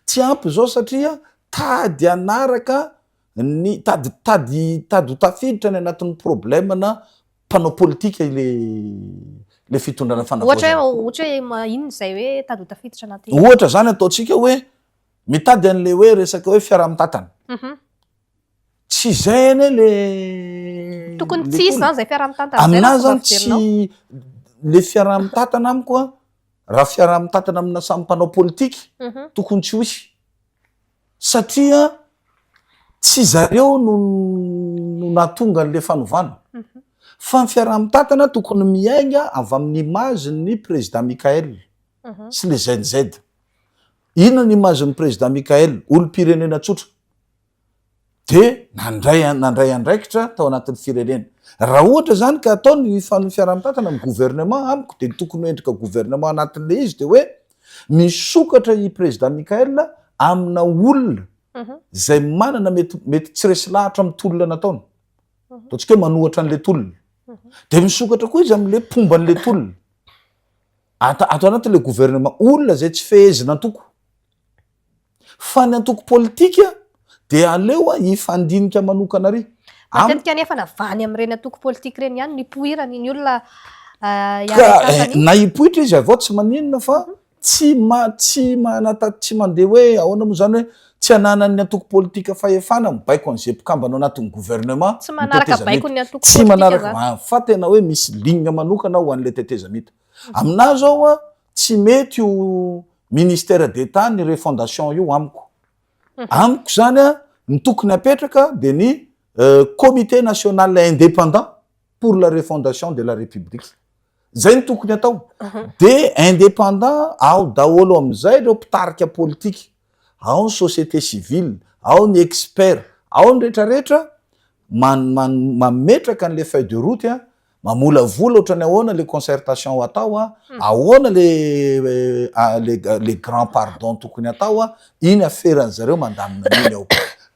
tsy ampy zao satria tady hanaraka ny tady tady tady ho tafiditra any anatin'ny problème na mpanao politika ile le fitondrana Ohatra hoe ohatra hoe inona izay hoe tady ho tafiditra anaty. Ohatra zany ataontsika hoe mitady an'le hoe resaka hoe fiaraha-mitantana. Tsy izay anie le Tokony tsy hisy zany izay fiaraha-mitantana izay raha fomba fijerinao. Aminahy zany tsy le fiaraha-mitantana amiko a, raha fiaraha-mitantana amina samy mpanao politika tokony tsy ho hisy. Satria tsy zareo no no nahatonga an'le fanovana fa ny fiaraha-mitantana tokony miainga avy amin'ny image ny président Mickaël sy le Gen Z. Inona ny image ny président Mickaël? Olom-pirenena tsotra de nandray nandray andraikitra tao anatin'ny firenena. Raha ohatra zany ka atao ny fiaraha-mitantana amin'ny gouvernement amiko de tokony ho endrika gouvernement anatin'le izy de hoe misokatra i président Mickaël amina olona zay manana mety mety tsy resy lahatra amin'ny tolona nataony. Ataontsika hoe manohatra an'le tolona. De misokatra koa izy am'le mpomba an'le tolona. Ata- ato anatin'le gouvernement olona zay tsy fehezina antoko. Fa ny antoko politika de aleo a hifandinika manokana ary. Matetika anefa navany amin'ireny antoko politika ireny ihany ny hipoirany ny olona Ka na hipoitra izy avy ao tsy maninona fa tsy ma tsy manata tsy mandeha hoe ahoana moa zany hoe tsy ananan'ny antoko politika fahefana mibaiko an'izay mpikambana ao anatin'ny gouvernement Tsy manaraka baikon'ny antoko tsy politika manaraka zany. fa tena hoe misy ligne manokana ho an'ilay tetezamita. Aminahy zao a tsy mety io ministère d'Etat ny refondation io amiko. Amiko zany a ny tokony apetraka de ny comité national indépendant pour la refondation de la république. Zay no tokony atao. De indépendant ao daholo amizay reo mpitarika politika, ao ny société civile, ao ny expert, ao ny retraretra man- man- mametraka an'le feuille de route a, mamolavola ohatrany ahoana le concertation atao a, ahoana le le le grand pardon tokony atao a, iny aferany zareo mandamina an'iny ao.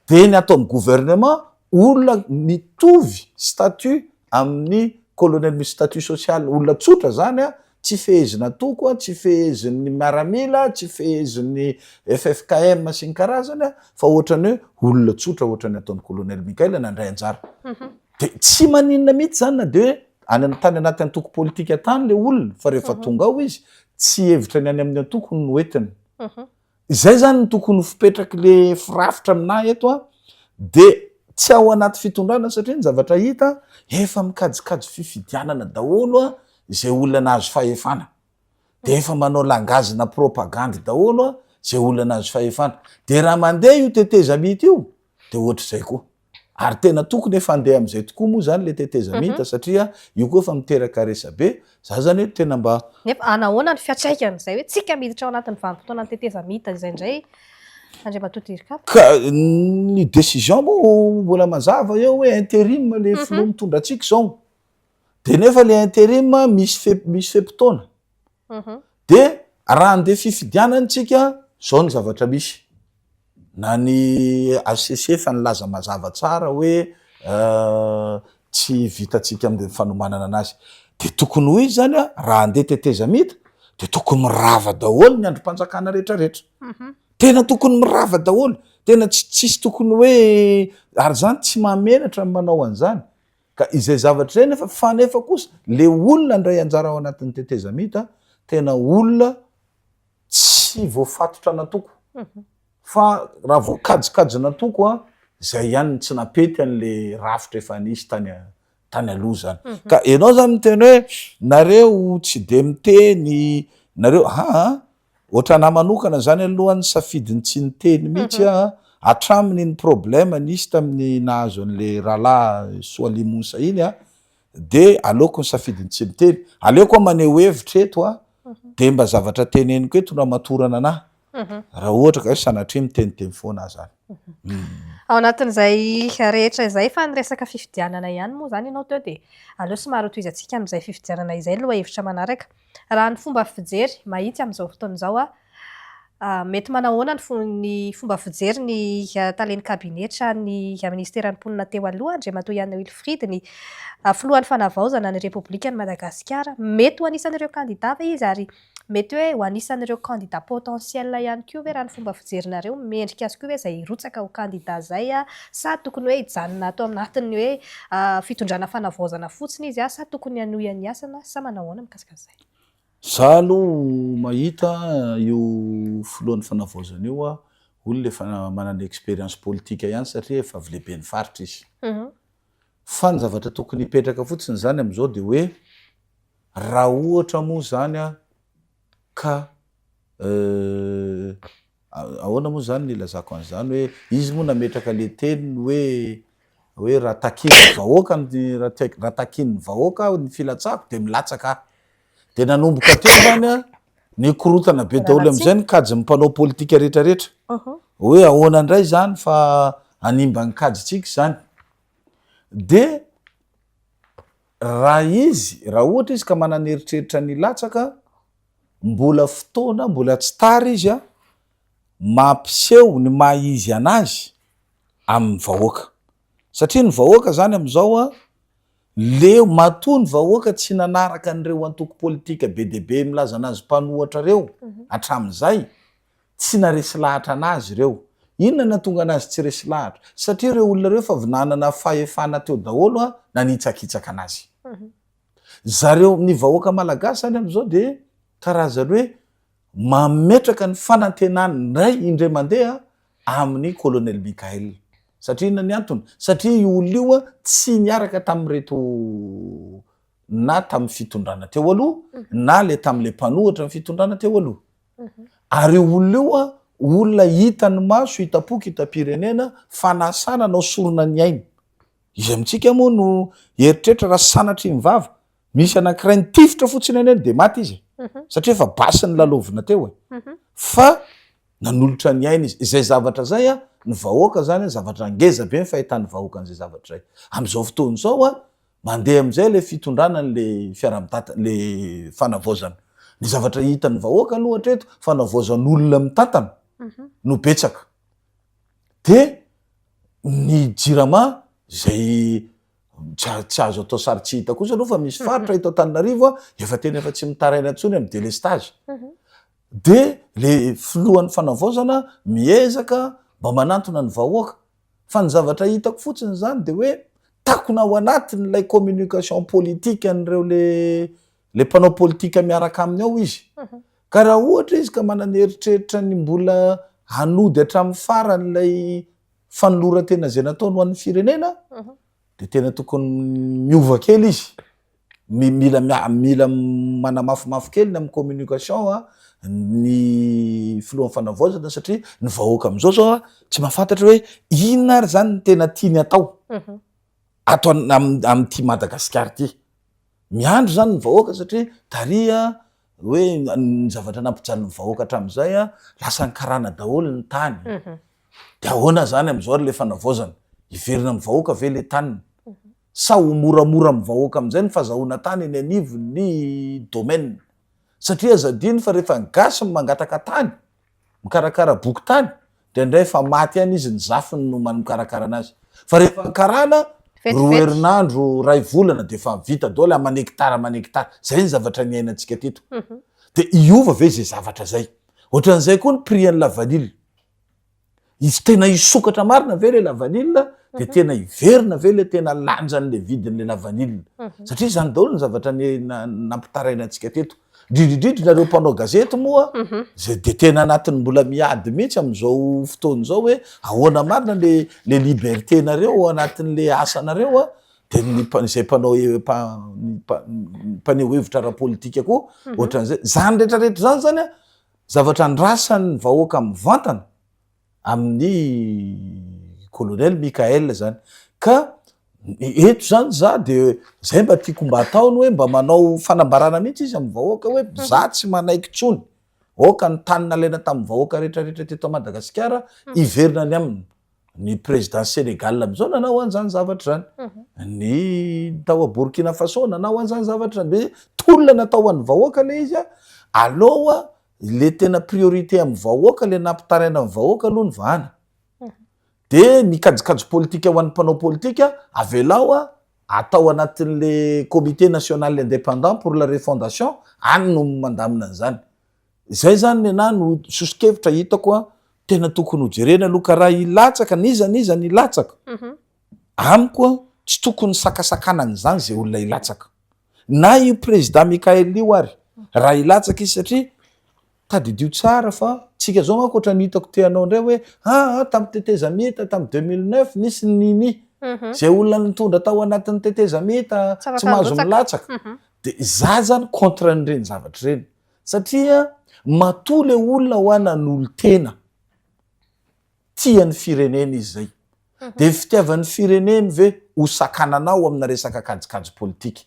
De ny atao amy gouvernement olona mitovy statut amin'ny colonel misy statut social, olona tsotra zany a, tsy fehezina antoko a, tsy fehezin'ny miaramila, tsy fehezin'ny FFKM sy ny karazany a, fa ohatrany hoe olona tsotra ohatrany ataon'ny colonel Mickaël nandray anjara. De tsy maninona mihitsy zany na de hoe any am- tany anaty antoko politika tany le olona fa rehefa tonga ao izy tsy hevitra ny any amin'ny antokony no entiny. Izay zany no tokony ho fipetraky le firafitra aminahy eto a, de tsy ao anaty fitondrana satria ny zavatra hita efa mikajikajy fifidianana daholo a izay olona nahazo fahefana, de efa manao langage-na propagandy daholo a zay olona nahazo fahefana, de raha mandeha io tetezamita io de ohatr'izay koa. Ary tena tokony efa handeha amin'izay tokoa moa zany le tetezamita satria io koa efa miteraka resabe, za zany hoe tena mba. Nefa anahoana ny fiantraikan'izay hoe tsika miditra ao anatin'ny vanim-potoanan'ny tetezamita izay indray Andriamatoa Dircab? Ka ny décision moa mbola mazava eo hoe intérim le filoha mitondra antsika izao, de nefa le intérim misy fe- misy fe-potoana. De raha handeha fifidianana tsika, zao ny zavatra misy, na ny HCC efa nilaza mazava tsara hoe tsy vitantsika amin'ny fanomanana anazy, de tokony ho izy zany a raha handeha tetezamita de tokony mirava daholo ny andrim-panjakana rehetrarehetra, tena tokony mirava daholo, tena tsy tsisy tokony hoe ary zany tsy mahamenatra ny manao an'izany. Ka izay zavatra izay nefa fa nefa kosa le olona handray anjara ao anatin'ny tetezamita tena olona tsy voafatotra an'antoko fa raha voakajikajin'antoko a zay ihany no tsy nampety an'le rafitra efa nisy tany tany aloha zany. Ka enao zany miteny hoe nareo tsy de miteny nareo aa. Ohatranà manokana zany aloha nisafidy ny tsy niteny mihitsy aho hatramin'ny iny problème nisy tamin'ny nahazo an'le rahalahy Soalia Monsa iny a, de aleoko nisafidy ny tsy miteny. Aleoko aho maneho hevitra eto a, de mba zavatra teneniko eto no hamatorana anah, raha ohatra ka hoe sanatria miteniteny foana aho zany. Ao anatin'izay rehetra izay fa niresaka fifidianana ihany moa izany ianao teo dia aleo somary hotohizantsika amin'izay fifidianana izay ny lohahevitra manaraka. Raha ny fomba fijery mahitsy amin'izao fotoana izao, mety manahoana ny fomba fijery ny talen'ny kabinetra ny minisiteran'ny mponina teo aloha, Andriamatoa Yann Wilfried, ny filohan'ny fanavaozana ny Repoblikan'i Madagasikara. Mety ho anisan'ireo kandida ve izy ary mety hoe ho anisan'ireo kandida potentiel ihany koa ve raha ny fomba fijerinareo? Mendrika azy koa ve izay hirotsaka ho kandida izay sa tokony hoe hijanona ato anatin'ny hoe fitondrana fanavaozana fotsiny izy sa tokony hanohy ny asany sa manahoana mikasika an'izay? Za aloha mahita io filohan'ny fanavaozana io olona efa manana expérience politique ihany satria efa avy lehiben'ny faritra izy. Fa ny zavatra tokony hipetraka fotsiny izany amin'izao dia hoe raha ohatra moa izany ka Ahoana moa izany ny ilazako an'izany hoe izy moa nametraka le teniny hoe hoe raha takian'ny vahoaka ny raha takian'ny vahoaka aho ny filatsahako dia milatsaka aho. Dia nanomboka teo izany an, nikorontana be daholo amin'izay ny kajin'ny mpanao politika rehetrarehetra. Hoe ahoana indray izany fa hanimba ny kajintsika izany. Dia raha izy, raha ohatra izy ka manana eritreritra ny hilatsaka, mbola fotoana mbola tsy tara izy a, mampiseho ny maha izy anazy amin'ny vahoaka, satria ny vahoaka zany amin'izao a, leo, matoa ny vahoaka tsy nanaraka an'ireo antoko politika be dia be milaza anazy mpanohatra reo hatramin'izay, tsy naresy lahatra anazy ireo, inona nahatonga anazy tsy resy lahatra? Satria ireo olona ireo efa avy nanana fahefana teo daholo a, nanitsakitsaka anazy. Zareo, ny vahoaka malagasy zany amin'izao dia karazany hoe mametraka ny fanantenany indray indray mandeha amin'ny colonel Mickaël. Satria inona ny antony? Satria io olona io tsy niaraka tamin'ireto na tamin'ny fitondrana teo aloha na le tamin'le mpanohitra ny fitondrana teo aloha. Ary io olona io olona hitan'ny maso, hitam-poko, hitam-pirenena fa nasahy nanao sorona ny ainy. Iza amintsika moa no hieritreritra raha sanatria ny vava, misy anankiray nitifitra fotsiny anie dia maty izy e. Satria efa basy nilalaovina teo e. Fa nanolotra ny ainy izy. Izay zavatra izay a, ny vahoaka zany a, zavatra ngeza be ny fahitan'ny vahoaka an'izay zavatra izay. Amin'izao fotoana izao a, mandeha amin'izay ilay fitondrana an'ilay fiaraha-mitantana, ilay fanavaozana. Ny zavatra hitan'ny vahoaka aloha hatreto, fanavaozan'olona mitantana no betsaka. Dia ny jirama izay tsy azo atao sary tsy hita kosa aloha fa misy faritra eto Antananarivo efa tena efa tsy mitaraina intsony amin'ny délestage. Dia le filohan'ny fanavaozana miezaka mba manantona ny vahoaka. Fa ny zavatra hitako fotsiny izany dia hoe takona ao anatin'ilay communication politique an'ireo le le mpanao politika miaraka aminy ao izy. Ka raha ohatra izy ka manana eritreritra ny mbola hanody hatramin'ny farany ilay fanoloran-tena izay nataony ho an'ny firenena, dia tena tokony miova kely izy. Mila mila manamafimafy kely ny amin'ny communication ny filohan'ny fanavaozana satria ny vahoaka amin'izao zao tsy mahafantatra hoe inona ary izany ny tena tiany atao ato amin'ity Madagasikara ity. Miandry izany ny vahoaka satria tary hoe ny zavatra nampijaly ny vahoaka hatramin'izay lasan'ny karana daholo ny tany. Dia ahoana izany amin'izao ry le fanavaozana? Hiverina amin'ny vahoaka ve le taniny? Sa ho moramora amin'ny vahoaka amin'izay ny fazahoana tany eny anivon'ny domaine? Satria aza adino fa rehefa ny gasy no mangataka tany, mikarakara boky tany dia indray efa maty ihany izy ny zafiny no mikarakara anazy fa rehefa ny karana roa herinandro ray volana dia efa vita daholo aman hectare aman hectare zay ny zavatra niainantsika teto dia hiova ve zay zavatra zay ohatran'izay koa ny prix an'ny lavanila Izy tena hisokatra marina ve le lavanila de tena hiverina ve le tena lanjan'le vidin'le lavanila satria izany daholo ny zavatra nampitaraina antsika teto indrindrindrindra nareo mpanao gazety moa zay de tena anatin'ny mbola miady mihitsy amin'izao fotoana izao hoe ahoana marina le le liberté nareo ao anatin'le asanareo a de ny izay mpanao mpaneho hevitra ara-politika koa ohatran'izay zany rehetrarehetra zany zany a. zavatra andrasan'ny vahoaka mivantana amin'ny colonel Mickaël zany. Ka eto zany za de zay mba tiako mba ataony hoe mba manao fanambarana mihitsy izy amin'ny vahoaka hoe za tsy manaiky tsony, aoka ny tany nalaina tamin'ny vahoaka rehetrarehetra teto Madagasikara hiverina any aminy. Ny président Sénégal amizao nanao an'izany zavatra zany, ny tao Burkina Faso nanao an'izany zavatra zany, de tolona natao ho an'ny vahoaka le izy a, aloha le tena priorité amin'ny vahoaka, le nampitaraina ny vahoaka aloha ny vahana. De ny kajikajy politika ho an'ny mpanao politika avelao a atao anatin'le comité national indépendant pour la refondation, any no mandamina an'izany. Zay zany nenaha no soso-kevitra hitako a tena tokony ho jerena aloha ka raha hilatsaka n'iza n'iza ny hilatsaka, amiko a tsy tokony sakasakanana izany zay olona hilatsaka. Na io président Mickaël io ary raha hilatsaka izy satria tadidio tsara fa tsika zao manko ohatran'ny hitako te hanao indray hoe aa tamin'ny tetezamita tamin'ny 2009 nisy ny nini zay olona nitondra tao anatin'ny tetezamita tsy mahazo milatsaka. De za zany contre an'ireny zavatra ireny satria matoa le olona hoa nanolo-tena tia ny firenena izy zay. De fitiavan'ny fireneny ve ho sakananao amina resaka kajikajy politika?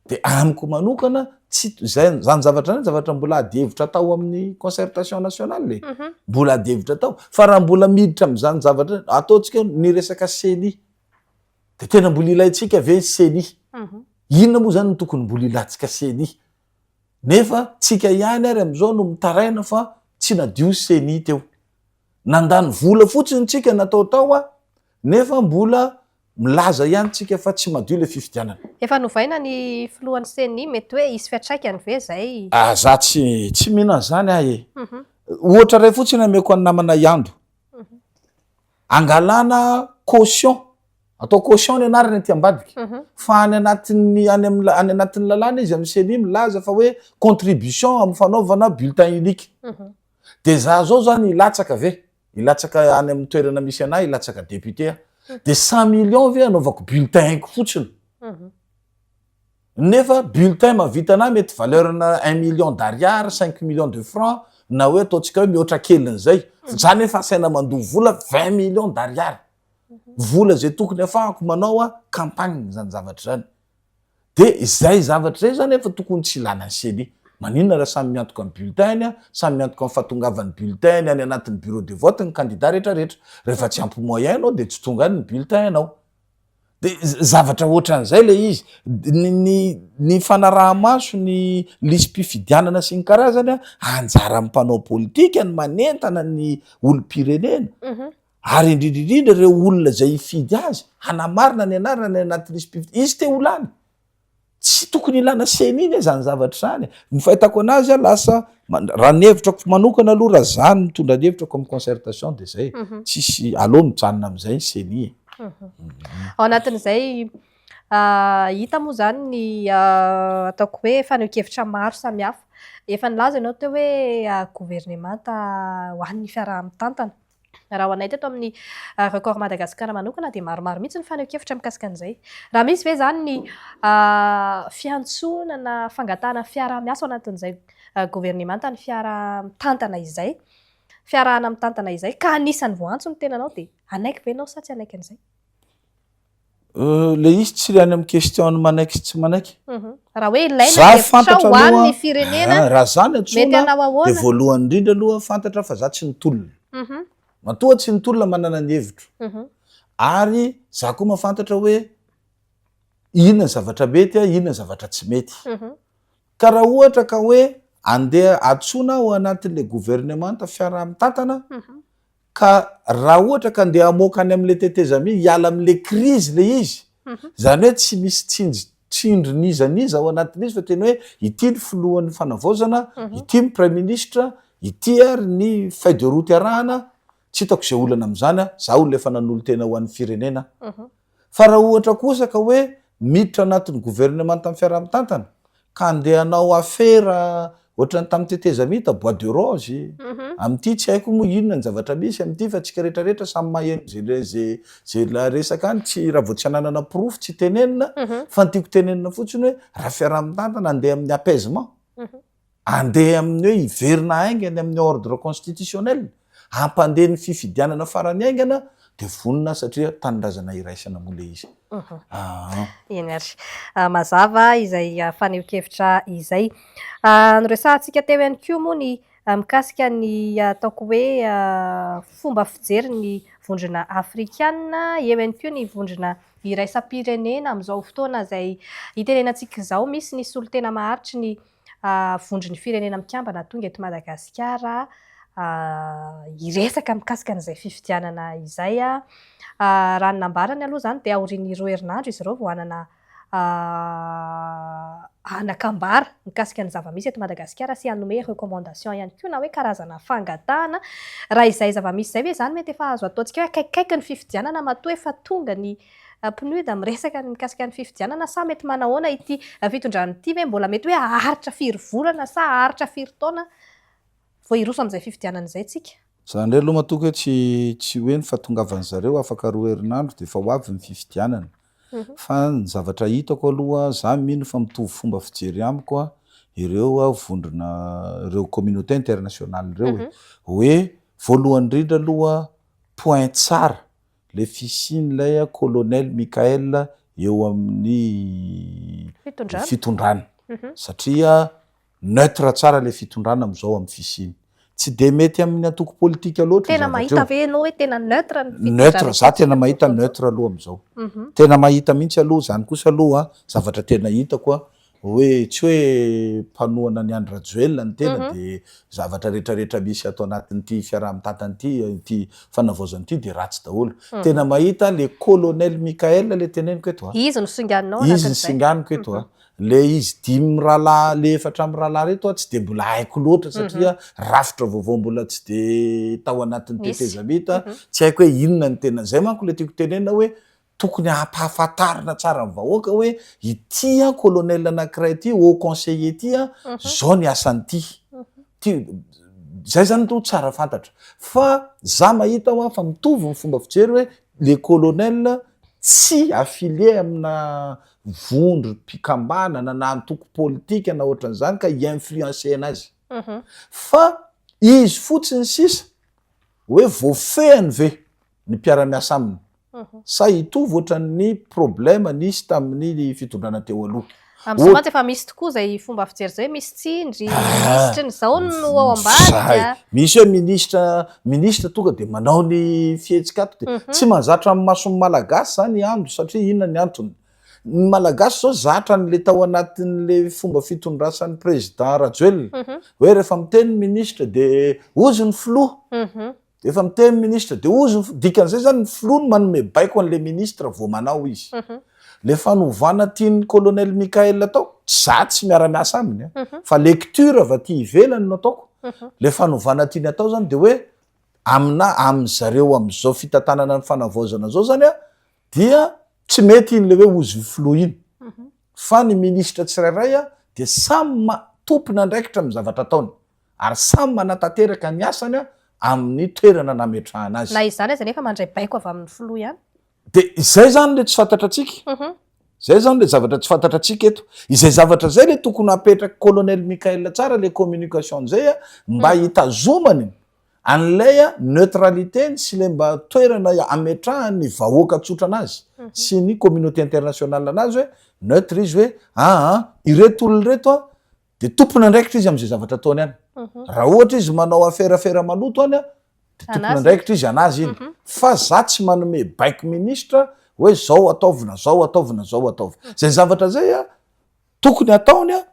De amiko manokana tsy zay zany zavatra zany zavatra mbola ady hevitra atao amin'ny concertation nationale e. Mbola ady hevitra atao fa raha mbola miditra amin'izany zavatra ataontsika ny resaka CENI de tena mbola ilaintsika ve ny CENI? Inona moa zany no tokony mbola ilantsika CENI? Nefa tsika ihany ary amin'izao no mitaraina fa tsy nadio CENI teo. Nandany vola fotsiny tsika natao tao a, nefa mbola milaza ihany tsika fa tsy madio le fifidianana. Efa novaina ny filohan'ny CENI, mety hoe hisy fiantraikany ve zay? Ah za tsy tsy mino an'izany aho e. Ohatra iray fotsiny ameko an'ny namana Iando. Angalana caution, atao caution ny anarany aty ambadika, fa any anatin'ny any amin'ny any anatin'ny lalàna izy amin'ny CENI milaza fa hoe contribution amin'ny fanaovana bulletin unique. De za zao zany hilatsaka ve? Hilatsaka any amin'ny toerana misy anahy, hilatsaka député aho. De 100 millions ve anaovako bulletin-ko fotsiny? Nefa bulletin mahavita anahy mety valeur-na un million d'ariary, cinq millions de francs, na hoe ataontsika hoe mihoatra kelin'izay. Za nefa asaina mandoa vola 20 millions d'ariary. Vola zay tokony afahako manao campagne zany zavatra zany. De izay zavatra izay zany efa tokony tsy ilana ny CENI. Maninona raha samy miantoka ny bulletin-ny, samy miantoka ny fahatongavan'ny bulletin-ny any anatin'ny bureau de vote ny candidat rehetrarehetra. Rehefa tsy ampy moyen ianao de tsy tonga any ny bulletin-nao. De zavatra ohatran'izay le izy. Ny ny ny fanaraha-maso ny lisi-pifidianana sy ny karazany an, anjaran'ny mpanao politika ny manentana ny olom-pirenena. Ary indrindra indrindra ireo olona izay hifidy azy, hanamarina ny anarany any anaty lisi-pifidianana. Izy te ho lany. Tsy tokony ilana CENI anie izany zavatra izany e. Ny fahitako anazy a, lasa, raha ny hevitrako manokana aloha, raha za no mitondra ny hevitrako amin'ny concertation dia izay e. Tsisy, aleo mijanona amin'izay ny CENI e. Ao anatin'izay, hita moa izany ny ataoko hoe fanehoan-kevitra maro samihafa. Efa nilaza ianao teo hoe governemanta ho an'ny fiaraha-mitantana. Raha ho anay teto amin'ny Record Madagascar manokana dia maromaro mihitsy ny fanehoan-kevitra mikasika an'izay. Raha misy ve izany ny fiantsoana na fangatahana fiaraha-miasa ao anatin'izay governemanta ny fiaraha-mitantana izay, fiarahana mitantana izay ka anisan'ny voaantso ny tenanao dia hanaiky ve ianao sa tsy hanaiky an'izay? Le izy tsy any amin'ny question ny manaiky sy tsy manaiky. Raha hoe ilaina ny hevitrao ho an'ny firenena, raha za ny antsoina dia voalohany indrindra aloha fantatra fa za tsy nitolona. Matoa tsy nitolona manana ny hevitro. Ary za koa mahafantatra hoe inona ny zavatra mety, inona ny zavatra tsy mety. Ka raha ohatra ka hoe andeha antsoina ao anatin'le gouvernemanta fiaraha-mitantana, Ka raha ohatra ka andeha hamoaka any amin'ilay tetezamita, hiala amin'ilay crise ilay izy, izany hoe tsy misy tsindry tsindry n'iza n'iza ao anatin'izy fa tena hoe ity ny filohan'ny fanavaozana, ity ny praiminisitra, ity ary ny feuille de route arahana, tsy hitako izay olana amin'izany aho, za olona efa nanolo-tena ho an'ny firenena. Fa raha ohatra kosa ka hoe miditra anatin'ny governemanta amin'ny fiaraha-mitantana ka andeha hanao afera ohatran'ny tamin'ny tetezamita, bois de rose, amin'ity tsy haiko moa inona ny zavatra misy amin'ity fa tsika rehetra rehetra samy maheno ze ze ze la resaka any, tsy raha vao tsy ananana porofo tsy tenenina fa ny tiako tenenina fotsiny hoe raha fiaraha-mitantana andeha amin'ny apaisement. Andeha amin'ny hoe hiverina haingana amin'ny ordre constitutionnel, hampandeha ny fifidianana farany haingana dia vonona satria tanindrazana iraisana moa ilay izy. Aa. Eny ary. Mazava izay fanehoan-kevitra izay. Noresahantsika teo ihany koa moa ny mikasika ny ataoko hoe fomba fijery ny vondrona afrikana, eo ihany koa ny vondrona iraisam-pirenena amin'izao fotoana izay itenenantsika izao. Misy ny solontena maharitry ny vondron'ny firenena mikambana tonga eto Madagasikara hiresaka mikasika an'izay fifidianana izay. Raha ny nambarany aloha izany dia aorian'ny roa herinandro izy ireo vao hanana hanan-kambara mikasika ny zava-misy eto Madagasikara sy hanome recommandation ihany koa na hoe karazana fangatahana. Raha izay zava-misy izay ve izany mety efa azo ataontsika hoe akaikikaiky ny fifidianana matoa efa tonga ny PNUD miresaka ny mikasika ny fifidianana sa mety manahoana ity fitondrana ity ve mbola mety hoe haharitra firy volana sa haharitra firy taona vao hiroso amin'izay fifidianana izay tsika? Za ndray aloha matoky hoe tsy tsy hoe ny fahatongavan zareo afaka roa herinandro de efa ho avy ny fifidianana fa ny zavatra hitako aloha za mino fa mitovy fomba fijery amiko a ireo vondrona ireo communauté internationale ireo e hoe voalohany indrindra aloha point tsara le fisian'ilay colonel Mickaël eo amin'ny fitondrana satria Neutre tsara le fitondrana amizao am fisiany. Tsy de mety amin'ny antoko politika loatra io Tena zavatra mahita io. ve ianao hoe tena neutre ny fitondrana Neutre, za ankehitriny tena mahita amin'izao fotoana izao? neutre aloha amizao. Tena mahita mihitsy aloha, zany kosa aloha zavatra tena hitako a, hoe tsy hoe mpanohana an'i Andry Rajoelina ny tena de zavatra retraretra misy ato anatin'ity fiaraha-mitantana ity, ity fanavaozana ity de ratsy daholo. Tena mahita le colonel Mickaël le teneniko eto a. Izy no singaninao Izy no anatin'izay. singaniko eto a. Le izy dimy mirahalahy le efatra mirahalahy reto tsy de mbola haiko loatra satria rafitra vaovao mbola tsy de tao anatin'ny tetezamita, tsy haiko hoe inona ny tena, zay manko le tiako tenenina hoe tokony hampahafantarina tsara ny vahoaka hoe ity an colonel anakiray ity haut conseiller ity an zao ny asan'ity, ty zay zany aloha tsara fantatra fa za mahita hoa fa mitovy ny fomba fijery hoe le colonel tsy affilié amina vondrom-pikambanana na antoko politika na ohatran'izany ka hi-influencer-na azy. Fa izy fotsiny sisa hoe voafehiny ve ny mpiara-miasa aminy sa hitovy ohatran'ny problème nisy tamin'ny fitondrana teo aloha. Amin'izao mantsy efa misy tokoa izay fomba fijery izay hoe misy tsindry, minisitry ny izao no ao ambadika. Misy hoe minisitra, minisitra tonga dia manao ny fihetsika ato dia tsy mahazatra amin'ny mason'ny Malagasy izany i Ando satria inona ny antony? Ny Malagasy izao zatra an'ilay tao anatin'ilay fomba fitondrasan'ny président Rajoelina hoe rehefa miteny ny minisitra dia hozy ny filoha. Efa miteny ny ministre de ozy ny dikan'izay zany ny filoha no manome baiko an'le ministre vao manao izy. Le fanovana tian'ny colonel Mickaël atao, za tsy miara-miasa aminy a, fa lecture avy aty ivelany no ataoko, le fanovana tiany atao zany de hoe amina amin'zareo am'zao fitantanana ny fanavaozana zao zany a dia tsy mety iny le hoe ozy filoha iny fa ny ministre tsirairay a de samy ma- tompon'andraikitra amin'ny zavatra ataony. ary samy manatanteraka ny asany amin'ny toerana nametrahana azy. Na izany aza anefa mandray baiko avy amin'ny filoha ihany. Dia izay izany ilay tsy fantatra antsika. Izay izany ilay zavatra tsy fantatra antsika eto. Izay zavatra izay ilay tokony hapetraky Colonel Mickaël tsara ilay communication izay mba hitazomany an'ilay neutralité-ny sy ilay mba toerana ametrahany ny vahoaka tsotra anazy sy ny communauté internationale anazy hoe neutre izy hoe aa ireto olona ireto an Dia tompon'andraikitra izy amin'izay zavatra ataony any. Raha ohatra izy manao aferafera maloto any, dia tompon'andraikitra izy anazy iny. Fa za tsy manome baiko ministra hoe zao ataovy na zao ataovy na zao ataovy. Izay zavatra izay a, tokony ataony a,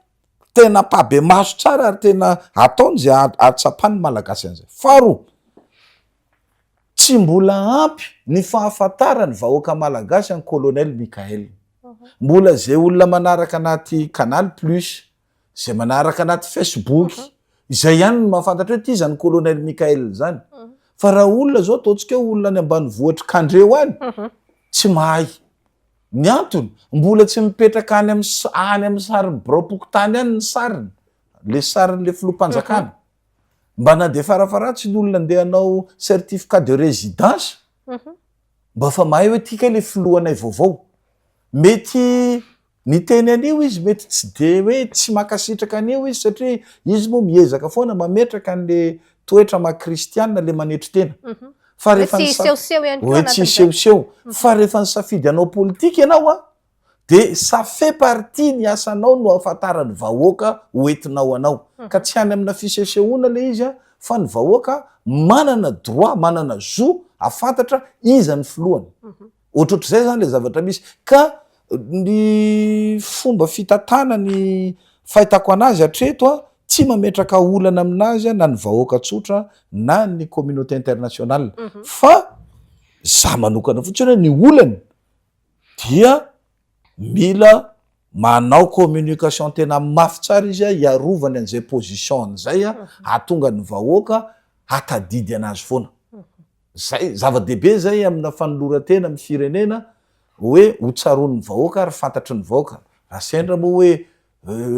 tena ampahibemaso tsara ary tena ataony izay ahatsapan'ny Malagasy an'izay. Faharoa, tsy mbola ampy ny fahafantaran'ny vahoaka Malagasy an'i Colonel Mickaël. Mbola izay olona manaraka anaty canal plus, izay manaraka anaty facebook, izay ihany no mahafantatra hoe ity izany colonel Mickaël izany. Fa raha olona izao ataontsika hoe olona any ambanivohitr'i Kandreho any, tsy mahay. Ny antony, mbola tsy mipetraka any amin'ny any amin'ny sarin'ny biraom-pokontany any ny sariny, le sarin'le filoham-panjakana. Mba na dia farafaharatsy ny olona andeha hanao certificat de résidence, Mba fa mahay hoe ty kay le filohanay vaovao. Mety Niteny an'io izy mety tsy de hoe tsy mankasitraka an'io izy satria izy moa miezaka foana mametraka an'le toetra maha kristianina le manetry tena. Fa rehefa Hoe tsy hisehoseho ihany koa hoe tsy anatin'izay. hisehoseho. Fa rehefa nisafidy hanao politika ianao an, de ça fait partie ny asanao no ahafantaran'ny vahoaka ho entinao anao. Ka tsy any amina fisehosehoana le izy an, fa ny vahoaka manana droit, manana zo hahafantatra iza ny filohany. Ohatrohatr'izay zany le zavatra misy. Ka ny fomba fitantana ny fahitako anazy hatreto an, tsy mametraka olana aminazy na ny vahoaka tsotra na ny communauté internationale. Fa za manokana fotsiny hoe ny olany dia mila manao communication tena mafy tsara izy hiarovany an'izay position-ny zay hahatonga ny vahoaka hatadidy anazy foana. Zay, zava-dehibe zay amina fanoloran-tena amin'ny firenena hoe ho tsaroan'ny vahoaka ary fantatry ny vahoaka. Raha sendra moa hoe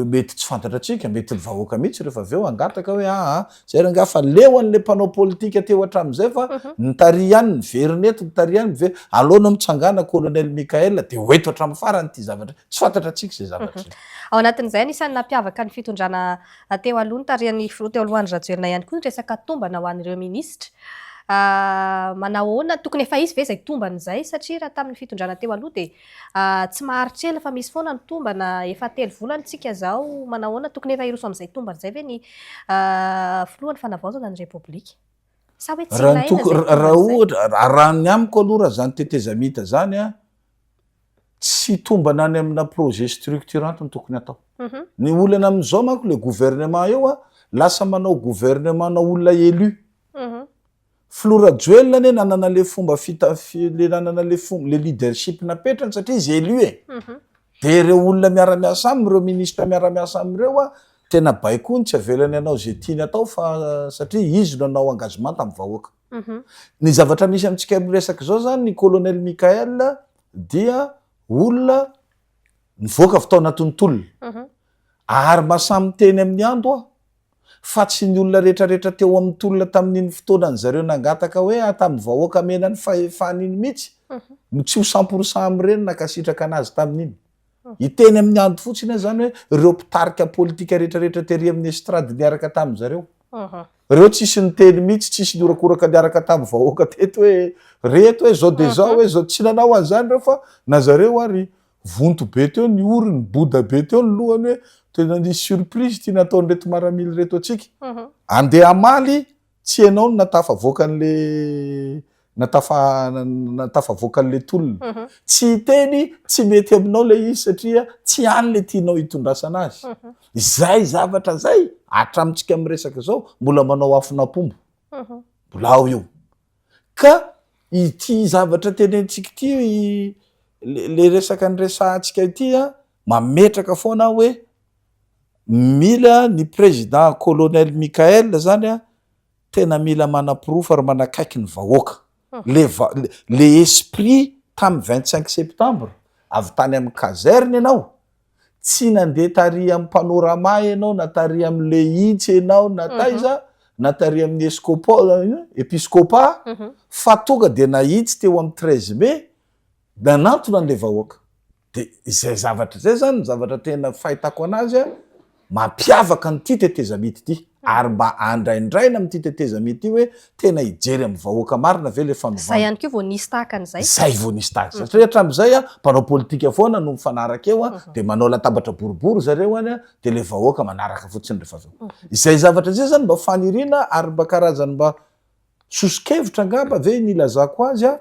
mety tsy fantatra antsika, mety ny vahoaka mihitsy rehefa avy eo hangataka hoe aa zay rangahy fa leo an'le mpanao politika teo hatramin'izay fa ny tary ihany niverina eto, ny tary ihany miverina, aleo anao mitsangana colonel Mickaël dia ho eto hatramin'ny farany ity zavatra, tsy fantatra antsika izay zavatra izay. Ao anatin'izay, anisan'ny nampiavaka ny fitondrana teo aloha notarihan'ny filoha teo aloha Andry Rajoelina ihany koa ny resaka tombana ho an'ireo minisitra. Manao ahoana, tokony efa hisy ve izay tombana izay satria raha tamin'ny fitondrana teo aloha dia tsy maharitra ela fa misy foana ny tombana, efa telo volana isika izao, manao ahoana, tokony efa hiroso amin'izay tombana izay ve ny filohan'ny fanavaozana ny Repoblika? Sa hoe tsy Raha ny ilaina toko- izay raha tombana izay? ohatra, raha ny amiko aloha raha izany tetezamita izany an, Tsy tombana any amina projet structurant no tokony atao. Ny olana amin'izao manko le gouvernement eo a, lasa manao gouvernement na olona élu. Filoha Rajoelina anie nanana le fomba fita- le nanana le fomba le leadership napetrany satria izy élu e. De ireo olona miara-miasa aminy, ireo ministre miara-miasa aminy ireo a, tena baikoiny tsy avelany hanao ze tiany atao fa satria izy no nanao engagement tamin'ny vahoaka. Ny zavatra misy amintsika miresaka izao zany, ny colonel Mickaël dia olona nivoaka avy tao anatin'ny tolona. Ary mba samy miteny amin'ny ando aho fa tsy ny olona rehetrarehetra teo amin'ny tolona tamin'iny fotoanan'ny zareo nangataka hoe ah tamin'ny vahoaka amena ny fahefana iny mihitsy no tsy ho cent pour cent amin'ireny nankasitraka anazy tamin'iny. Hiteny amin'ny ando fotsiny aho zany hoe ireo mpitarika politika rehetrarehetra tery amin'ny estrade niaraka tamin-dry zareo. Reo tsisy niteny mihitsy, tsisy nihorakoraka niaraka tamin'ny vahoaka teto hoe reto hoe zao de zao hoe zao, tsy nanao an'izany reo fa na zareo ary vonto be teo ny orony, boda be teo ny lohany hoe tena nisy surprise ity nataon'ireto maramila ireto antsika. Andeha hamaly Tsy ianao no natafavoaka an'le natafa natafavoaka an'le tolona. Tsy hiteny tsy mety aminao le izy satria tsy any le tianao hitondrasana azy. Izay zavatra zay hatramintsika miresaka izao mbola manao afon'ampombo. Mbola ao io. Ka ity zavatra tenenitsika ity le le resaka niresahantsika ity an, mametraka foana aho hoe Mila ny président colonel Mickaël zany a, tena mila manaporofo ary manakaiky ny vahoaka. Le va- le esprit tamin'ny 25 septembre avy tany amin'ny caserne ianao, tsy nandeha tary amin'ny panorama ianao na tary amin'ny Lehitsy ianao na taiza na tary amin'ny escopo- episcopat fa tonga dia nahitsy teo amin'ny 13 mai nanantona an'le vahoaka. De izay zavatra izay zany ny zavatra tena fahitako anazy a, mampiavaka an'ity tetezamita ity, ary mba andraindraina amin'ity tetezamita ity hoe tena hijery amin'ny vahoaka marina ve le fanovana. Zay ihany koa vao nisy tahaka an'izay. Zay vao nisy tahaka izay, satria hatramin'izay a, mpanao politika foana no mifanaraka eo a, de manao latabatra boribory zareo any a, de le vahoaka manaraka fotsiny rehefa avy eo. Izay zavatra izay zany mba faniriana ary mba karazany mba soso-kevitra angamba ve ny ilazako azy a,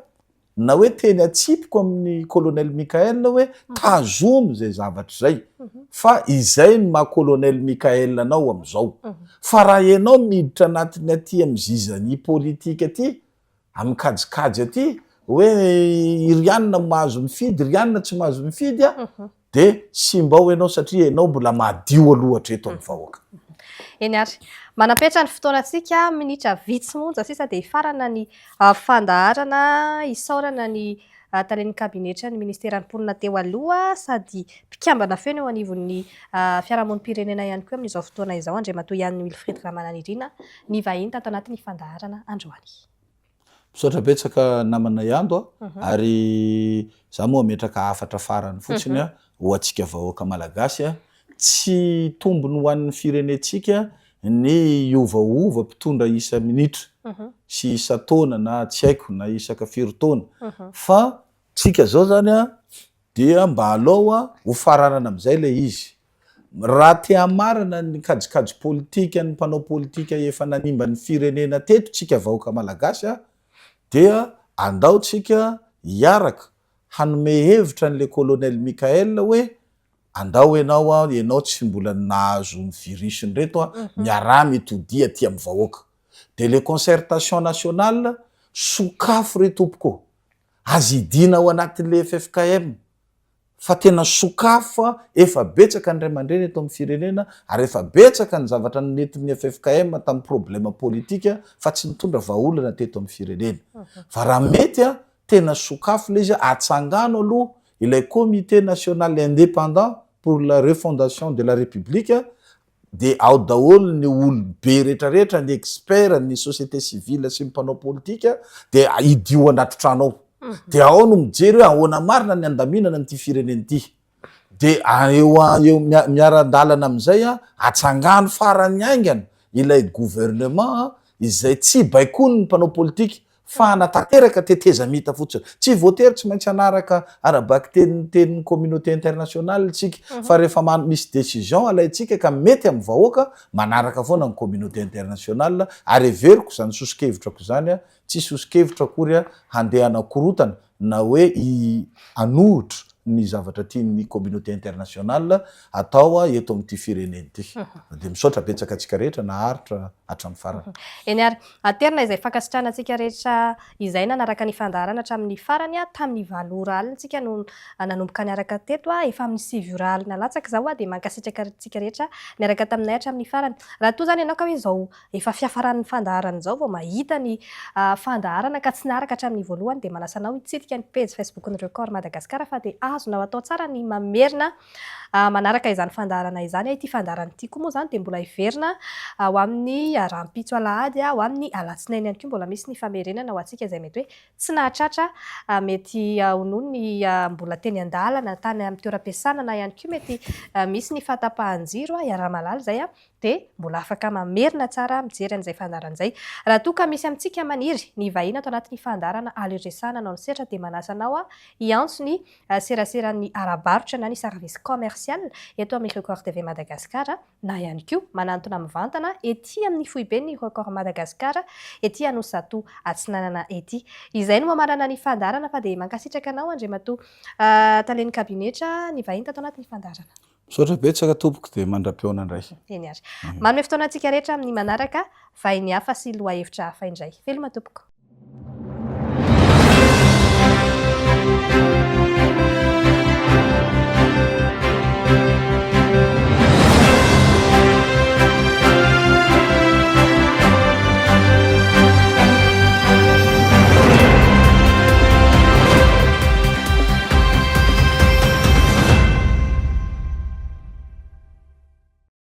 Na hoe teny atsipiko amin'ny colonel Mickaël hoe tazomy izay zavatra izay fa izay no maha colonel Mickaël anao amin'izao. Fa raha ianao miditra anatin'ny aty amin'ny zizanie politique aty, amin'ny kajikajy aty, hoe i Rianina mahazo mifidy, Rianina tsy mahazo mifidy a, Dia simba ao ianao satria ianao mbola madio aloha hatreto amin'ny vahoaka. Eny ary. Manam-petra ny fotoanantsika, minitra vitsy monja sisa dia hifarana ny fandaharana. Isaorana ny talen'ny kabinetran'ny ministeran'ny mponina teo aloha sady mpikambana feno eo anivon'ny fiarahamonim-pirenena ihany koa amin'izao fotoana izao, Andriamatoa Yann Wilfried Ramananirina, nivahiny tato anatin'ny fandaharana androany. Misaotra betsaka namana Iando a, ary za moa hametraka hafatra farany fotsiny a, ho antsika vahoaka malagasy a, tsy tombony ho an'ny firenentsika ny hiovaova mpitondra isa minitra sy isa taona na tsy haiko na isaka firy taona fa tsika zao zany a dia mba alao a ho faranana amizay le izy Raha te hamarana ny kajikajy politikan'ny mpanao politika efa nanimba ny firenena teto tsika vahoaka malagasy a, dia andao tsika hiaraka hanome hevitra an'le colonel Mickaël hoe andao ianao a, ianao tsy mbola nahazo ny virus n'ireto a, miaraha mitodia aty amin'ny vahoaka. De le concertation nationale sokafo re tompoko ô, aza idina ao anatin'le ffkm. fa tena sokafo fa efa betsaka ny ray aman-dreny eto amin'ny firenena ary efa betsaka ny zavatra nentin'ny ffkm tamin'ny problème politique fa tsy nitondra vahaolana teto amin'ny firenena fa raha mety a tena sokafo ilay izy atsangano aloha ilay comité national indépendant pour la refondation de la république de ao daholo ny olobe retraretra, ny expert, ny société civile sy ny mpanao politika de idio anaty trano ao, de ao no mijery hoe ahoana marina ny andaminana an'ity firenena ity, de eo eo miara-dalana amizay an, atsangano farany haingana ilay gouvernement izay tsy baikoin'ny mpanao politika fa hanatanteraka tetezamita fotsiny. Tsy voatery tsy maintsy hanaraka ara-bakiteny ny tenin'ny communauté internationale isika fa rehefa misy décision alaintsika ka mety amin'ny vahoaka, manaraka foana ny communauté internationale ary heveriko izany soso-kevitrako izany tsy soso-kevitra akory handeha hanakorotana na hoe hanohitra ny zavatra tian'ny communauté internationale atao eto amin'ity firenena ity. Dia misaotra betsaka antsika rehetra naharitra hatramin'ny farany. Eny ary, aterina izay fankasitrahana antsika rehetra izay nanaraka ny fandaharana hatramin'ny farany, tamin'ny valo ora alina isika no nanomboka niaraka teto, efa amin'ny sivy ora alina latsaka izao dia mankasitraka antsika rehetra niaraka taminay hatramin'ny farany. Raha toa izany ianao ka hoe izao efa fiafaran'ny fandaharana izao vao mahita ny fandaharana ka tsy naharaka hatramin'ny voalohany dia manasa anao hitsidika ny pejy Facebook-n'ny Record Madagascar fa dia azonao atao tsara ny mamerina manaraka izany fandaharana izany. Ity fandaharana ity koa moa izany dia mbola hiverina ho amin'ny rahampitso alahady, ho amin'ny alatsinainy ihany koa mbola misy ny famerenana ho antsika izay mety hoe tsy nahatratra, mety ho noho ny mbola teny an-dalana, tany amin'ny toeram-piasana na ihany koa mety misy ny fahatapahan-jiro, iaraha-mahalala izay. dia mbola afaka mamerina tsara mijery an'izay fandaharana izay. Raha toa ka misy amintsika maniry ny hivahiny ato anatin'ny fandaharana Aleo Resahana Anao ny Sehatra dia manasa anao aho hiantso ny seraseran'ny ara-barotra na ny service commercial eto amin'ny Record TV Madagascar na ihany koa manantona mivantana ety amin'ny foiben'ny Record Madagascar ety Anosizato Atsinanana ety. Izay no mamarana ny fandaharana fa dia mankasitraka anao Andriamatoa Talen'ny Kabinetra nivahiny tato anatin'ny fandaharana. Misaotra betsaka tompoko dia mandra-pihaona indray. Eny ary. Manome fotoana antsika rehetra amin'ny manaraka, vahiny hafa sy lohahevitra hafa indray. Veloma tompoko.